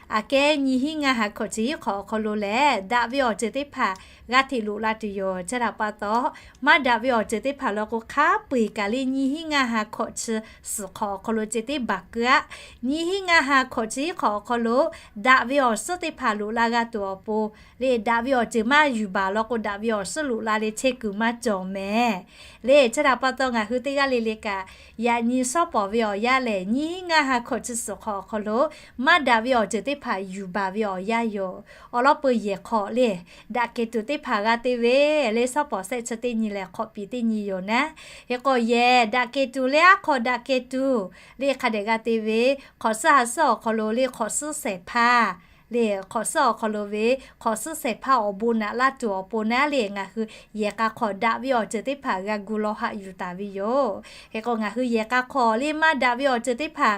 aꞈ kehˉ nyiˇ hinˉ ngaˇ ha hkawꞈ chi hiˉ hk'awꞈ awˬ hk'aw lo lehˬ, daꞈ ve awˬ ceuˬ teˇ hpaˍ g'a hteꞈ loꞈ la tuˬ yoˬ. Chi htaꞈ pa taw, maˇ daꞈ ve awˬ ceuˬ teˇ hpaˍ law k'o, hk'a peu-eˬ kaꞈ le nyiˇ hinˉ ngaˇ ha hkawꞈ chi suhˍ hk'awꞈ awˬ hk'aw lo ceh tiˉ baˬ keu aˆ. Nyiˇ hinˉ ngaˇ ha hkawꞈ chi hiˉ hk'awꞈ awˬ hk'aw lo daꞈ ve awˬ suhˉ teˇ hpaˍ loꞈ la g'a tuˬ awˬ pon le, daꞈ ve awˬ ceuˬ maˇ yuˬ baˬ law k'o, daꞈ ve awˬ suhˉ loꞈ la leh chehˇ kuiˬ maˇ cawˬ mehˍ le. Chi htaꞈ pa taw, ngaˬ hui teˇ g'aˇ le le kaꞈ, yaꞈ nyi shawˉ pawˍ ve awˬ yanˇ lehˬ, nyiˇ hinˉ ngaˇ ha hkawꞈ chi suhˍ hk'awꞈ awˬ hk'aw lo maˇ daꞈ ve awˬ ceuˬ teˇ hpaˍ yuˬ baˬ ve awˬ yanˇ yoˬ. Awˬ lawn peu yehˬ hk'awꞈ le, daꞈ kehˬ tuˬ teˇ hpaˍ g'a te ve le, shawˉ pawˍ shehˆ chi teˇ nyi lehˬ hk'awꞈ piˍ teˇ nyi yoˬ naˉ. Hk'e k'o, yehˬ daꞈ kehˬ tuˬ le, aˉ hk'aw daꞈ kehˬ tuˬ le hk'a dehꞈ g'a te ve, hk'awꞈ suhˉ ha suhˉ awˬ hk'aw lo le, hk'awꞈ suhˉ shehˍ hpaˇ le, hk'awꞈ suhˉ awˬ hk'aw lo ve hk'awꞈ suhˉ shehˍ hpaˇ awˬ bon naꞈ laˇ tuˬ awˬ pon naˉ le, ngaˬ hui yehˬ k'a hk'awꞈ daꞈ ve awˬ ceuˬ teˇ hpaˍ g'a gu law haꞈ yuˬ taˍ ve yoˬ. Hk'e k'o, ngaˬ hui yehˬ k'a hk'awꞈ le maˇ daꞈ ve awˬ ceuˬ teˇ hpaˍ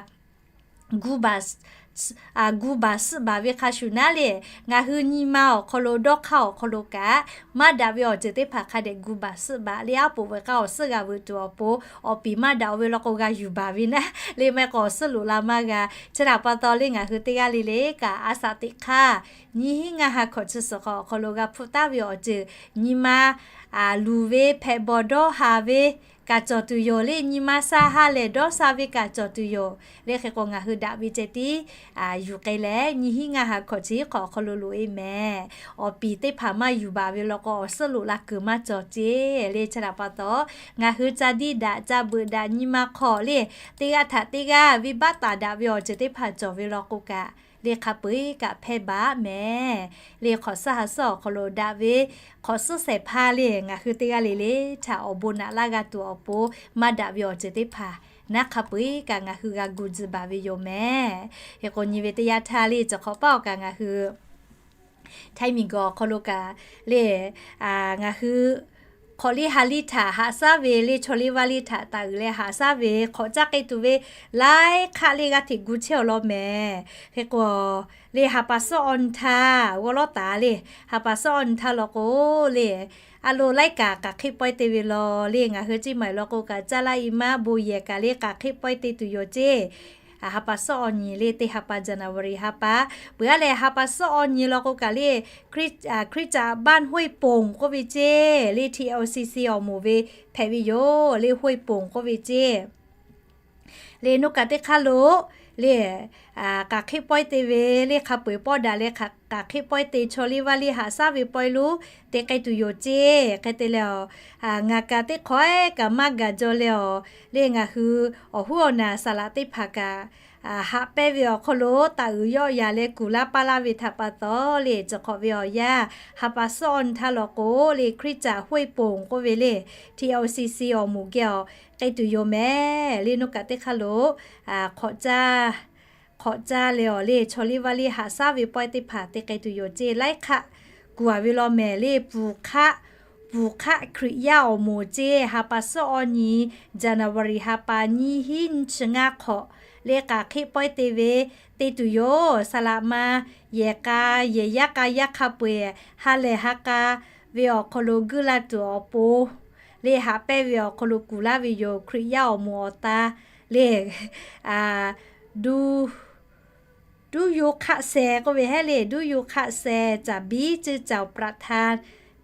gu baˬ gu baˬ suhˆ baˬ ve hk'a shuˍ naˉ le, ngaˬ hui nyi ma awˬ hk'aw lo, dawˇ hk'aˇ awˬ hk'aw lo kaꞈ, maˇ daꞈ ve awˬ ceuˬ teˇ hpaˍ hk'a dehꞈ gu baˬ suhˆ baˬ le, aˉ poꞈ veuꞈ k'aˇ awˬ suhˉ g'a veuꞈ tuˬ awˬ pon, awˬ piˍ maˇ daꞈ-o ve law k'o g'a yuˬ baˬ ve naˉ le, maˇ heˆ k'o awˬ suhˉ loꞈ la maˇ g'a. Chi htaꞈ pa taw le, ngaˬ hui teˇ g'aˇ le le kaꞈ a shaꞈ teꞈ hk'aˇ, nyiˇ hinˉ ngaˇ ha hkawꞈ chi suhˍ hk'awꞈ awˬ hk'aw lo g'a hpuˇ taˍ ve awˬ ceuˬ, nyi ma luˬ ve, hpehꞈ bawˬ dawˇ ha ve kaꞈ cawˬ tuˬ yoˬ le, nyi ma sha ha lehˬ dawˇ sha ve kaꞈ cawˬ tuˬ yoˬ le. Hk'e k'o, ngaˬ hui daꞈ ve ceh tiˉ yuˬ k'ai leh, nyiˇ hinˉ ngaˇ ha hkawꞈ chi hiˉ hk'awꞈ awˬ hk'aw lo loꞈ-e mehˍ. Awˬ piˍ teˇ hpaˍ maˇ yuˬ baˬ ve law k'o, awˬ suhˉ loꞈ la kuiˬ maˇ cawˬ ceˇ le. Chi htaꞈ pa taw, ngaˬ hui ca diˇ daꞈ ca beuꞈ daꞈ nyi ma hk'aw le, teˇ g'aˇ htaꞈ teˇ g'aˇ venˇbaˆ taˍ daꞈ ve awˬ ceuˬ teˇ hpaˍ cawˬ ve law k'o kaꞈ, le hk'a peu-eˬ kaꞈ hpehˇ baˬ mehˍ. Le hk'awꞈ suhˉ ha suhˉ awˬ hk'aw lo daꞈ ve hk'awꞈ suhˉ shehˍ hpaˇ le, ngaˬ hui teˇ g'aˇ le le htaꞈ awˬ bon naꞈ laˇ g'a tuˬ awˬ pon, maˇ daꞈ ve awˬ ceuˬ teˇ hpaˍ naˉ hk'a peu-eˬ kaꞈ ngaˬ hui g'a gu tzuhˬ baˬ ve yoˬ mehˍ. Hk'e k'o nyi ve teˇ yanˇ htaˇ le, cawˬ hk'awꞈ paˇ awˬ kaꞈ ngaˬ hui Htaiˇ miˬguiˬ awˬ hk'aw lo kaꞈ le, ngaˬ hui hk'awꞈ liˇ ha liˇ htaꞈ haꞈ shaˉ ve le, chaw liˇ vaˇ liˇ htaꞈ taˍ uiˍ leh haꞈ shaˉ ve hk'awꞈ caˇ k'ai tuˬ ve laiˉ hk'aˆ le g'aˇ hteꞈ gu chehˇ awˬ lawn mehˍ. Hk'e k'o, le ha pa suhˉ awˬ nyi htaˇ g'awˇ lawˉ taˍ le, ha pa suhˉ awˬ nyi htaˇ law k'o le, a lo laiˉ kaꞈ k'aˬ hk'eˆ pawehˇ te ve law le, ngaˬ hui ceˇ maˬ law k'o kaꞈ caˇ laˇ i maˇ bon yehˬ kaꞈ le k'aˬ hk'eˆ pawehˇ te tuˬ yoˬ ceˇ. Ha pa suhˉ awˬ nyi le, teˇ ha pa January ha pa, peuˬ aˉ leh ha pa suhˉ awˬ nyi law k'o kaꞈ le, Hkriꞈ caꞈ บ้านห้วยโป่ง k'oˆ ve ceˇ le, T L C C awˬ moˍ ve hpehꞈ ve yoˬ le, ห้วยโป่ง k'oˆ ve ceˇ. Le nuˇ kaꞈ teˇ hk'aˇ lo le, k'aˬ hk'eˆ pawehˇ te ve le, hk'a peu-eˬ pawˇ daꞈ leh k'aˬ hk'eˆ pawehˇ te, chaw liˇ vaˇ liˇ haꞈ shaˉ ve pawehˇ lonˉ te k'ai tuˬ yoˬ ceˇ. Hk'e te leh, ngaˬ kaꞈ teˇ hk'awꞈ ehˉ kaꞈ maˇ gaˬ jaw leh awˬ le, ngaˬ hui awˬ huˉ awˬ naˍ saˍ laꞈ teˇ hpaˍ kaꞈ haꞈ pehnˇ ve awˬ hk'aw lo taˍ uiˍ yawˆ yaˍ leh kuˬ laˇ paˇ laˇ ve htaꞈ pa taw le, cawˬ hk'awꞈ ve awˬ yanˇ ha pa suhˉ awˬ nyi htaˇ law k'o le, Hkriꞈ caꞈ ห้วยโป่ง k'oˆ ve le, T L C C awˬ moˍ geh awˬ k'ai tuˬ yoˬ mehˍ le nuˇ kaꞈ teˇ hk'aˇ lo hk'awꞈ caˇ hk'awꞈ caˇ leh awˬ le, chaw liˇ vaˇ liˇ haꞈ shaˉ ve pawehˇ teˇ hpaˍ te k'ai tuˬ yoˬ ceˇ. Laiˉ hk'aˆ kuˬ aˬ ve law mehˍ le, puˍ hk'aˆ, puˍ hk'aˆ Hkriꞈ yaˇ awˬ moˍ ceˇ, ha pa suhˉ awˬ nyi January ha pa nyiˇ hinˉ nyiˇ chi ngaˇ hk'awꞈ le k'aˬ hk'eˆ pawehˇ te ve te tuˬ yoˬ. Saˍ laꞈ ma yehˬ k'a yehˬ yaˇ k'a yaˇ hk'a peu-eˬ ha lehˬ ha k'a ve awˬ hk'aw lo guˇ la tuˬ awˬ pon le haꞈ pehnˇ ve awˬ hk'aw lo kuˬ laˇ ve yoˬ. Hkriꞈ yaˇ awˬ moˍ awˬ ta le, du ดูอยู่ข้างแสง k'oˆ ve heˆ le, ดูอยู่ข้างแสง caˍ biˉ ชื่อเจ้าประธาน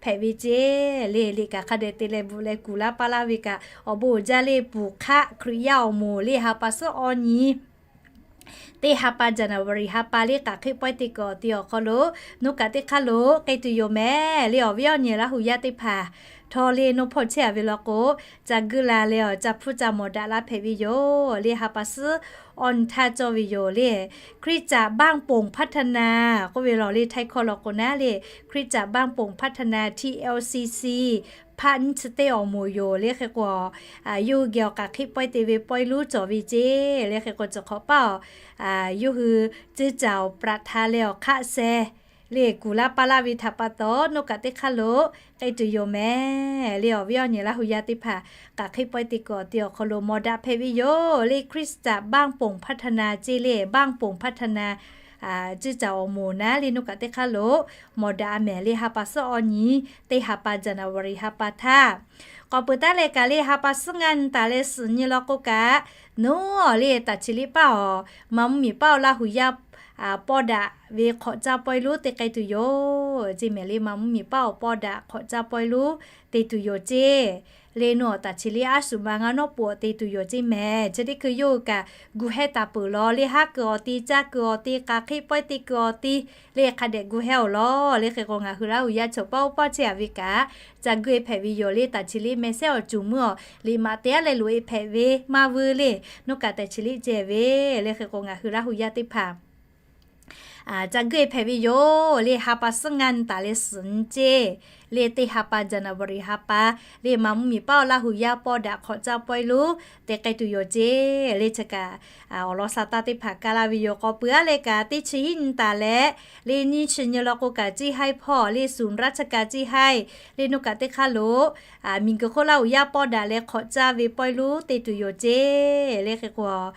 hpehꞈ ve ceˇ le. Liꞈ kaꞈ hk'a dehꞈ te leh bvuhꞈ leh kuˬ laˇ paˇ laˇ ve kaꞈ awˬ bon uiˍ jaˇ le, puˍ hk'aˆ Hkriꞈ yaˇ awˬ moˍ le ha pa suhˉ awˬ nyi teˇ ha pa January ha pa le k'aˬ hk'eˆ pawehˇ te kuiˬ awˬ ti awˬ hk'aw lo nuˇ kaꞈ teˇ hk'aˇ lo k'ai tuˬ yoˬ mehˍ le. Awˬ viˉ awˬ nyi Laˇ huˍ yaˇ teˇ hpaˍ htawˇ le, nawˬ hpawˇ chehˇ a ve law k'o, ca guˇ la leh awˬ ca hpuˇ ca mawˬ daꞈ la hpehꞈ ve yoˬ le. Ha pa suhˉ awˬ nyi htaˇ cawˇ ve yoˬ le, Hkriꞈ caꞈ บ้านโป่งพัฒนา k'oˆ ve law le, Htaiˇ hkawˇ law k'o naˉ le, Hkriꞈ caꞈ บ้านโป่งพัฒนา T L C C พระนิชเต้ awˬ moˍ yoˬ le. Hk'e k'o, yawˇ hui geh awˬ k'aˬ hk'eˆ pawehˇ te ve pawehˇ lonˉ cawˬ ve ceˇ le. Hk'e k'o, cawˬ hk'awꞈ paˇ awˬ yawˇ hui ชื่อเจ้าประธาน leh awˬ hk'aˆ seh le kuˬ laˇ paˇ laˇ ve htaꞈ pa taw, nawˬ kaꞈ teˇ hk'aˇ lo k'ai tuˬ yoˬ mehˍ le. Awˬ viˉ awˬ nyi Laˇ huˍ yaˇ teˇ hpaˍ k'aˬ hk'eˆ pawehˇ te kuiˬ awˬ ti awˬ hk'aw lo mawˬ daꞈ hpehꞈ ve yoˬ le. Hkriꞈ caꞈ บ้านโป่งพัฒนา ceˇ le, บ้านโป่งพัฒนา ชื่อเจ้า awˬ moˍ naˉ le, nawˬ kaꞈ teˇ hk'aˇ lo mawˬ daꞈ a mehˍ le. Ha pa suhˉ awˬ nyi teˇ ha pa January ha pa htaˇ k'awꞈ peuˬ taˉ leh kaꞈ le, ha pa suhˉ ngaˇ nyi taˍ leh suhˍ nyi law k'o kaꞈ, nawˬ le taˍ chi liˇ paˇ awˬ, ma mvuhˇ miˬ paˇ awˬ Laˇ huˍ yaˇ pawˇ daꞈ ve hk'awꞈ caˇ pawehˇ lonˉ te k'ai tuˬ yoˬ ceˇ mehˍ le. Ma mvuhˇ miˬ paˇ awˬ pawˇ daꞈ hk'awꞈ caˇ pawehˇ lonˉ te tuˬ yoˬ ceˇ le. Nawˬ taˍ chi liˇ aˉ shuˍ ma ngaˇ nawˉ pon awˬ te tuˬ yoˬ ceˇ mehˍ. Chi teˇ hkui yawˇ hui kaꞈ gu hehˇ taˍ peuˬ law le, haˉ kuiˬ awˬ ti, caˇ kuiˬ awˬ ti, k'aˬ hk'eˆ pawehˇ te kuiˬ awˬ ti le hk'a dehꞈ gu hehˇ awˬ lawn le. Hk'e k'o, ngaˬ hui Laˇ huˍ yaˇ chaw paˇ oˇ paˇ chehˇ a ve kaꞈ, ca guˇ e hpehꞈ ve yoˬ le. Taˍ chi liˇ meh sehˉ awˬ cuˬ meuˇ awˬ liꞈ maꞈ te aˉ leh loꞈ e hpehꞈ ve maˇ vuiˇ le. Nawˬ kaꞈ taˍ chi liˇ ceh ve le. Hk'e k'o, ngaˬ hui Laˇ huˍ yaˇ teˇ hpaˍ ca guˇ e hpehꞈ ve yoˬ le. Ha pa suhˉ ngaˇ nyi taˍ leh suhˍ nyi ceˇ le, teˇ ha pa January ha pa le, ma mvuhˇ miˬ paˇ awˬ Laˇ huˍ yaˇ pawˇ daꞈ hk'awꞈ caˇ pawehˇ lonˉ te k'ai tuˬ yoˬ ceˇ le. Chi kaꞈ awˬ lawn sa taˇ teˇ hpaˍ kaˇ laˇ ve yoˬ. K'awꞈ peuˬ aˉ leh kaꞈ, teˇ chi hiˉ nyi taˍ leh le, nyiˇ chi nyi law k'o kaꞈ, ceˇ haiˇ hpawˇ le, suˍ raˇ chi kaꞈ ceˇ haiˇ le, nawˬ kaꞈ teˇ hk'aˇ lo miˬguiˬ hk'oˆ Laˇ huˍ yaˇ pawˇ daꞈ leh hk'awꞈ caˇ ve pawehˇ lonˉ te tuˬ yoˬ ceˇ le. Hk'e k'o,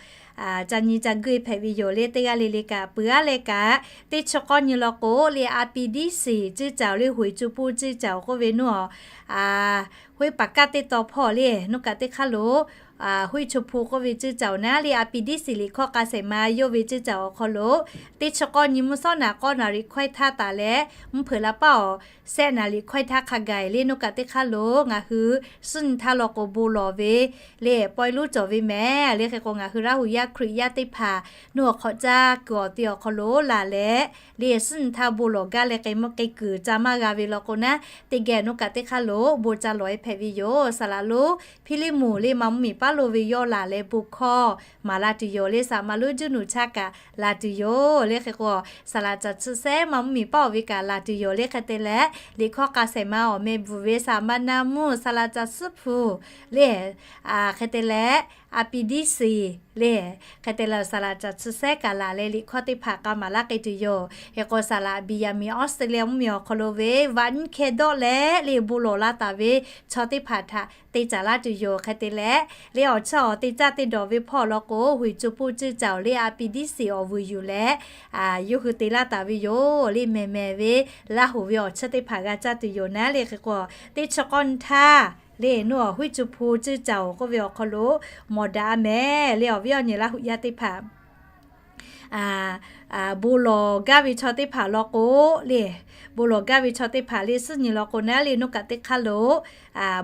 ca nyi ca guˇ e hpehꞈ ve yoˬ le. Teˇ g'aˇ le le kaꞈ peuˬ aˉ leh kaꞈ, teˇ chi k'awˇ nyi law k'o le, อาร์พีดีสี่ ceˇ caoˬ le, หัวหิน ceˇ caoˬ k'oˆ ve nawˬ, ห้วยป่าก้า teˇ taw hpawˇ le, nawˬ kaꞈ teˇ hk'aˇ lo ห้วยชมพู k'oˆ ve ceˇ caoˬ naˉ le, อาร์พีดีสี่ liꞈ hkawˇ k'a shehˍ ma yawˇ ve ceˇ caoˬ awˬ hk'aw lo, teˇ chi k'awˇ nyi mvuhˇ shawˉ naˍ k'awˇ naˍ riˍ hkawehˇ htaˇ taˍ leh, mvuhˇ hpeuꞈ la paˇ awˬ sehˆ naˍ riˍ hkawehˇ htaˇ hk'a gaˬ le, nawˬ kaꞈ teˇ hk'aˇ lo ngaˬ hui suhˉ nyi htaˇ law k'o bon lawˬ ve le, pawehˇ lonˉ cawˬ ve mehˍ le. Hk'e k'o, ngaˬ hui Laˇ huˍ yaˇ Hkriꞈ yaˇ teˇ hpaˍ nawˬ hk'awꞈ caˇ kuiˬ awˬ ti awˬ hk'aw lo laˬ leh le, suhˉ nyi htaˇ bon lawˬ gaˇ leh k'ai mawˇ k'ai kuiˬ ca maˇ g'a ve law k'o naˉ, teˇ geh nawˬ kaꞈ teˇ hk'aˇ lo bon ca lawˬ e hpehꞈ ve yoˬ. Saˍ laꞈ lonˉ Hpiˇliˇmuˍ le, ma mvuhˇ miˬ paˇ lo ve yawˇ laˬ leh bon hkawˇ maˍ la tuˬ yoˬ le. Saˍ maˍ lonˉ Juˇnuˍ chaˇ kaꞈ laˬ tuˬ yoˬ le. Hk'e k'o, saˍ laꞈ caˬ tsuhˇ sehˉ ma mvuhˇ miˬ paˇ awˬ ve kaꞈ laˬ tuˬ yoˬ le. Hk'e te leh, liꞈ hkawˇ k'a shehˍ ma awˬ meh bvuhˬ ve saˍ maˍ naˍ mvuhˇ saˍ laꞈ caˬ tsuhˇ hpu le, hk'e te leh A pi diˉ siˍ le. Hk'e te leh saˍ laꞈ caˬ chi sehˉ kaˍ laˬ leh liꞈ hkawˇ teˇ hpaˍ k'a maˍ laˇ k'ai tuˬ yoˬ. Hk'e k'o, saˍ laꞈ biˍ yaˍ miˍ Australia mvuhˇmiˬ awˬ hk'aw lo ve vaꞈ nyiˇ hkeh dawˆ leh le bon lawˬ la taˍ ve chaw teˇ hpaˍ htaꞈ te caˍ laˇ tuˬ yoˬ. Hk'e te leh le awˬ chawˇ awˬ te caˇ te dawˬ ve hpawˇ law k'o, huiˍ co puˇ cuˇ caˬ oˬ le a pi diˉ siˍ awˬ vuiˬ yuˬ leh yawˇ hui te laˇ taˍ ve yoˬ. Le mehˬ mehˬ ve Laˇ huˍ ve awˬ chawˇ teˇ hpaˍ g'a caˇ tuˬ yoˬ naˉ le. Hk'e k'o, teˇ chi k'awˇ nyi htaˇ le nuˇ awˬ huiˍ co puˇ cuˇ caˬ oˬ k'oˆ ve awˬ hk'aw lo mawˬ daꞈ a mehˍ le. Awˬ viˉ awˬ nyi Laˇ huˍ yaˇ teˇ hpaˍ bon lawˬ gaˇ ve chaw teˇ hpaˍ law k'o le, bon lawˬ gaˇ ve chaw teˇ hpaˍ le suhˉ nyi law k'o naˉ le nuˇ kaꞈ teˇ hk'aˇ lo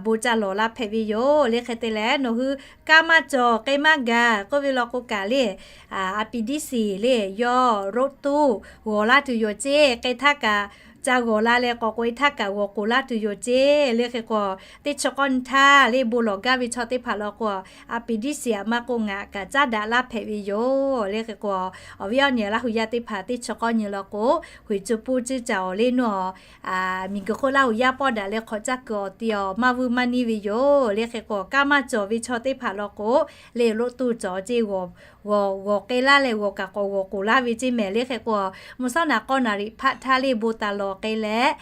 bon ca lawˬ la hpehꞈ ve yoˬ. Le hk'e te leh nawˬ hui kaˇ maˇ cawˬ k'ai maˇ gaˬ k'oˆ ve law k'o kaꞈ le, a pi diˉ siˍ le yawˇ roˆ tuˇ g'awˬ laˇ tuˬ yoˬ ceˇ. K'ai htaˇ kaꞈ ca g'awˬ la leh k'awꞈ k'oꞈ e htaˇ kaꞈ g'awˬ k'oˍ laˇ tuˬ yoˬ ceˇ. Le hk'e k'o, teˇ chi k'awˇ nyi htaˇ le bon lawˬ gaˇ ve chaw teˇ hpaˍ law k'o, a pi diˉ siˍ aꞈ maˇ k'oˆ ngaˬ kaꞈ caˉ daꞈ laˇ hpehꞈ ve yoˬ. Le hk'e k'o, awˬ viˉ awˬ nyi Laˇ huˍ yaˇ teˇ hpaˍ teˇ chi k'awˇ nyi law k'o, huiˍ co puˇ cuˇ caˬ oˬ le nuˇ miˬguiˬ hk'oˆ Laˇ huˍ yaˇ pawˆ daꞈ leh hk'awꞈ caˇ kuiˬ awˬ ti awˬ maˇ vuiˇ maˇ niˇ ve yoˬ. Le hk'e k'o, kaˇ maˇ cawˬ ve chaw teˇ hpaˍ law k'o, le roˆ tuˇ cawˬ ceˇ, g'awˬ g'awˬ k'ai laˇ leh g'awˬ kaꞈ k'awꞈ g'awˬ k'oˍ laˇ ve ceˇ mehˍ. Le hk'e k'o, mvuhˇ shawˉ naˍ k'awˇ naˍ riˍ hpaˆ htaˇ le bon taˍ lawˬ k'ai leh,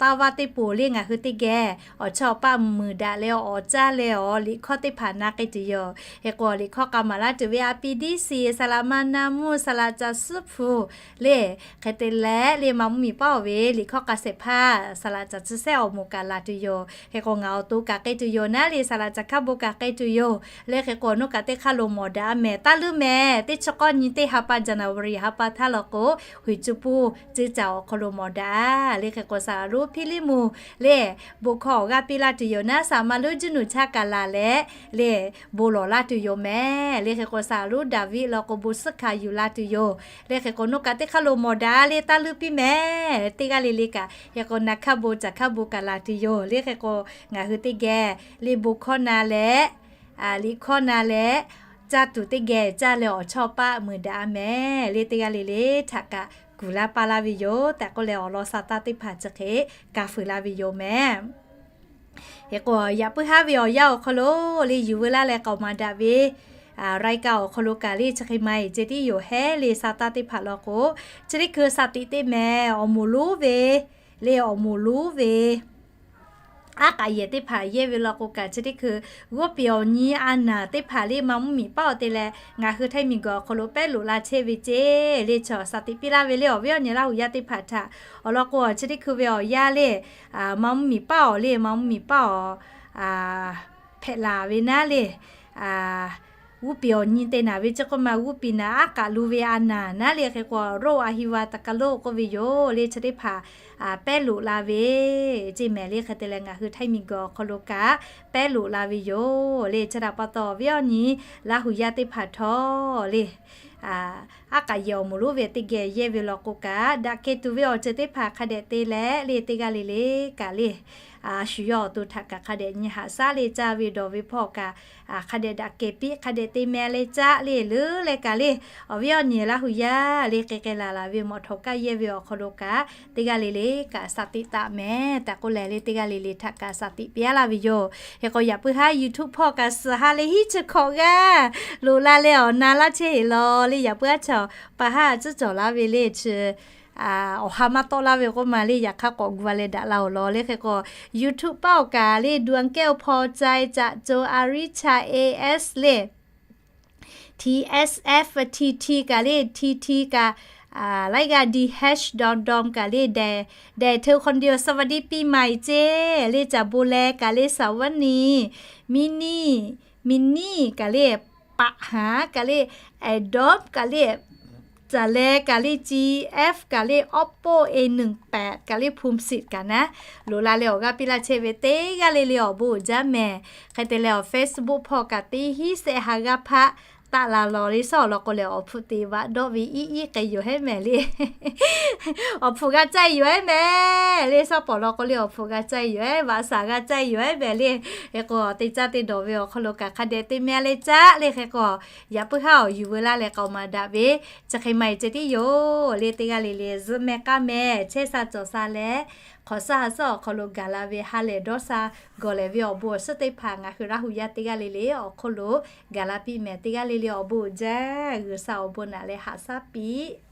taˇ vaˇ teˇ poˬ le ngaˬ hui teˇ geh awˬ chawˇ awˬ paˆ meuˍ daꞈ leh awˬ caˇ leh awˬ liꞈ hkawˇ teˇ hpaˍ na k'ai tuˬ yoˬ. Hk'e k'o, liꞈ hkawˇ k'a maˍ laˇ tuˬ ve a pi diˉ siˍ, saˍ laꞈ ma na mvuhˇ, saˍ laꞈ caˬ suhˉ hpu le, hk'e te leh le maˍ mvuhˇ miˬ paˉ awˬ ve liꞈ hkawˇ k'a shehˍ hpaˇ saˍ laꞈ caˬ chi sehˉ awˬ moˍ kaꞈ laˬ tuˬ yoˬ. Hk'e k'o, ngaˬ awˬ to kaꞈ k'ai tuˬ yoˬ naˉ le saˍ laꞈ caˬ hkaˇ bon kaꞈ k'ai tuˬ yoˬ. Le hk'e k'o, nuˇ kaꞈ teˇ hk'aˇ lo mawˬ daꞈ a mehˍ. Taˇ leuˉ mehˍ. Teˇ chi k'awˇ nyi teˇ ha pa January ha pa htaˇ law k'o, huiˍ co puˇ cuˇ caˬ awˬ hk'aw lo mawˬ daꞈ. Le hk'e k'o, saˍ laꞈ lonˉ Hpiˇliˇmuˍ le bon hkawˇ awˬ g'aˇ piˇ laˇ tuˬ yoˬ naˉ, saˍ laꞈ ma lonˉ Juˇnuꞈ chaˇ kaꞈ laˬ leh le bon lawˬ laˇ tuˬ yoˬ mehˍ. Le hk'e k'o, saˍ laꞈ lonˉ Daˍviˆ law k'o bon suhˉ hkanˍ yuˬ la tuˬ yoˬ. Le hk'e k'o, nuˇ kaꞈ teˇ hk'aˇ lo mawˬ daꞈ le taˇ leuˉ piˇ mehˍ. Teˇ g'aˇ le le kaꞈ hk'e k'o, na hkaˇ bon caˬ hkaˇ bon kaꞈ laˬ tuˬ yoˬ. Le hk'e k'o, ngaˬ hui teˇ geh le bon hkawˇ na leh liꞈ hkawˇ na leh caˇ tuˬ teˇ geh caˇ leh awˬ chawˇ paˆ meuˍ daꞈ a mehˍ. Le teˇ g'aˇ le le htaꞈ kaꞈ kuˬ laˇ paˇ laˇ ve yoˬ tehꞈ k'oˆ leh, awˬ lawn sa taˇ teˇ hpaˍ chi hk'e ka fuiˍ la ve yoˬ mehˍ. Hk'e k'o, yaꞈ puiˉ haˉ ve awˬ yanˇ awˬ hk'aw lo le yuˬ veu laˇ leh k'aoˍ maˍ daꞈ ve รายการ awˬ hk'aw lo kaꞈ le chi hk'e maˇ heˆ ceh tiˉ yoˬ hehˉ le sa taˇ teˇ hpaˍ law k'o, chi teˇ hkui saˍ tiꞈ teˇ mehˍ awˬ moˍ lonˉ ve le awˬ moˍ lonˉ ve aˉ k'aꞈ yehˬ teˇ hpaˍ yehˇ ve law k'o kaꞈ, chi teˇ hkui g'oˇ piˍ awˬ nyi a naˍ teˇ hpaˍ le maˍ mvuhˇ miˬ paˉ awˬ te leh ngaˬ hui Htaiˇ miˬguiˬ awˬ hk'aw lo pehˉ loꞈ la chehˇ ve ceˇ le chaw saˍ tiꞈ piˇ laˇ ve le awˬ viˉ awˬ nyi Laˇ huˍ yaˇ teˇ hpaˍ htaꞈ. Awˬ lawn k'o, chi teˇ hkui ve awˬ yanˇ le maˍ mvuhˇ miˬ paˉ awˬ le maˍ mvuhˇ miˬ paˉ awˬ hpehꞈ laˬ ve naˉ le g'oˇ piˍ awˬ nyi te naˍ ve chi k'oˆ ma g'oˇ piˍ naˍ aˉ k'aꞈ lo ve a naˍ naˉ le hk'e k'o, โรคอะหิวาตกโรค k'oˆ ve yoˬ le chi teˇ hpaˍ pehˉ loꞈ la ve ceˇ mehˍ le. Hk'e te leh ngaˬ hui Htaiˇ miˬguiˬ awˬ hk'aw lo kaꞈ pehˉ loꞈ la ve yoˬ le. Chi htaꞈ pa taw awˬ viˉ awˬ nyi Laˇ huˍ yaˇ teˇ hpaˍ htawˇ le aˉ k'aꞈ yehˬ awˬ moˍ lonˉ ve teˇ geh yehˇ ve law k'o kaꞈ, daꞈ kehˬ tuˬ ve awˬ ceuˬ teˇ hpaˍ hk'a dehꞈ te leh le teˇ g'aˇ le le kaꞈ le shu yawˇ awˬ to htaꞈ kaꞈ hk'a dehꞈ nyi haꞈ shaˉ le caˇ ve dawˬ ve hpawˇ kaꞈ hk'a dehꞈ daꞈ kehˬ piˇ hk'a dehꞈ te meh le caˇ le leuˉ leh kaꞈ le awˬ viˉ awˬ nyi Laˇ huˍ yaˇ le k'ai k'ai laˬ laˬ ve mawˬ htawˍ kaˇ yehˇ ve awˬ hk'aw lo kaꞈ teˇ g'aˇ le le kaꞈ saˍ tiꞈ taˍ mehˍ tehꞈ k'oˆ leh le teˇ g'aˇ le le htaꞈ kaꞈ saˍ tiꞈ piˇ laˇ ve yoˬ. Hk'e k'o yaꞈ puiˉ haˉ YouTube hpawˇ kaꞈ suhˍ ha le hiˉ chi hkawꞈ g'aˇ loꞈ la leh awˬ na laˇ chehˇ heˍ law le yaꞈ puiˉ haˉ chaw pa haˉ a cuˉ cawˬ laˇ ve le chi awˬ ha maˇ tawˆ laˇ ve k'oˆ ma le yaꞈ hk'aˇ k'awꞈ gu a leh daꞈ la awˬ lawn le. Hk'e k'o YouTube paˉ awˬ kaꞈ le ดวงแก้วพอใจ จะโจ อาริชา เอส le TSF TT kaꞈ le TT kaꞈ laiˉ g'aˇ DH ดอม ดอม kaꞈ le dehˬ เธอคนเดียว สวัสดีปีใหม่ ceˇ le caˬ bon leh kaꞈ le สวัสดี Mini Mini kaꞈ le paꞈ haˍ kaꞈ le แอดดอม kaꞈ le caˬ leh kaꞈ le GF kaꞈ le Oppo A หนึ่งแปด kaꞈ le ภูมิสิทธิ์ kaꞈ naˉ loꞈ la leh awˬ g'aˇ piˇ laˇ chehˇ ve teˇ g'aˇ le le awˬ bon uiˍ jaˇ mehˍ. Hk'e te leh awˬ Facebook hpawˇ kaꞈ teˇ hinˉ sehˆ ha g'aˇ hpaˆ taˆ la lawˬ le sawˉ awˬ lawn k'o lehˬ awˬ hpfuhˇ te vaꞈ dawˆ ve iˉ iˉ k'ai yoˬ hehˉ mehˍ le awˬ hpfuhˇ g'a caˇ yoˬ hehˉ mehˍ le sawˉ pawˍ lawn k'o le awˬ hpfuhˇ g'a caˇ yoˬ ehˉ vaꞈ shaˍ g'a caˇ yoˬ ehˉ mehˍ le. Hk'e k'o te caˇ te dawˬ ve awˬ hk'aw lo kaꞈ hk'a dehꞈ te meh le caˇ le hk'e k'o yaꞈ puiˉ haˉ awˬ yuˬ veu laˇ leh k'aoˍ maˍ daꞈ ve chi hk'e maˇ heˆ ceh tiˉ yoˬ le teˇ g'aˇ le le zuhˆ meh k'aˇ meh chehˇ sha cawˬ sha leh Hk'awꞈ shaˉ ha shaˉ awˬ hk'aw lo gaˬ la ve ha lehˬ dawˇ sha gawˬ lehˬ ve awˬ bon awˬ suhˉ teˇ hpaˍ ngaˬ hui Laˇ hu yaˇ teˇ g'aˇ le le awˬ hk'oˆ lo gaˬ la piˇ mehˍ. Teˇ g'aˇ le le awˬ bon uiˍ jaˇ, G'uiˬsha awˬ bon naꞈ leh haꞈ shaˉ piˇ.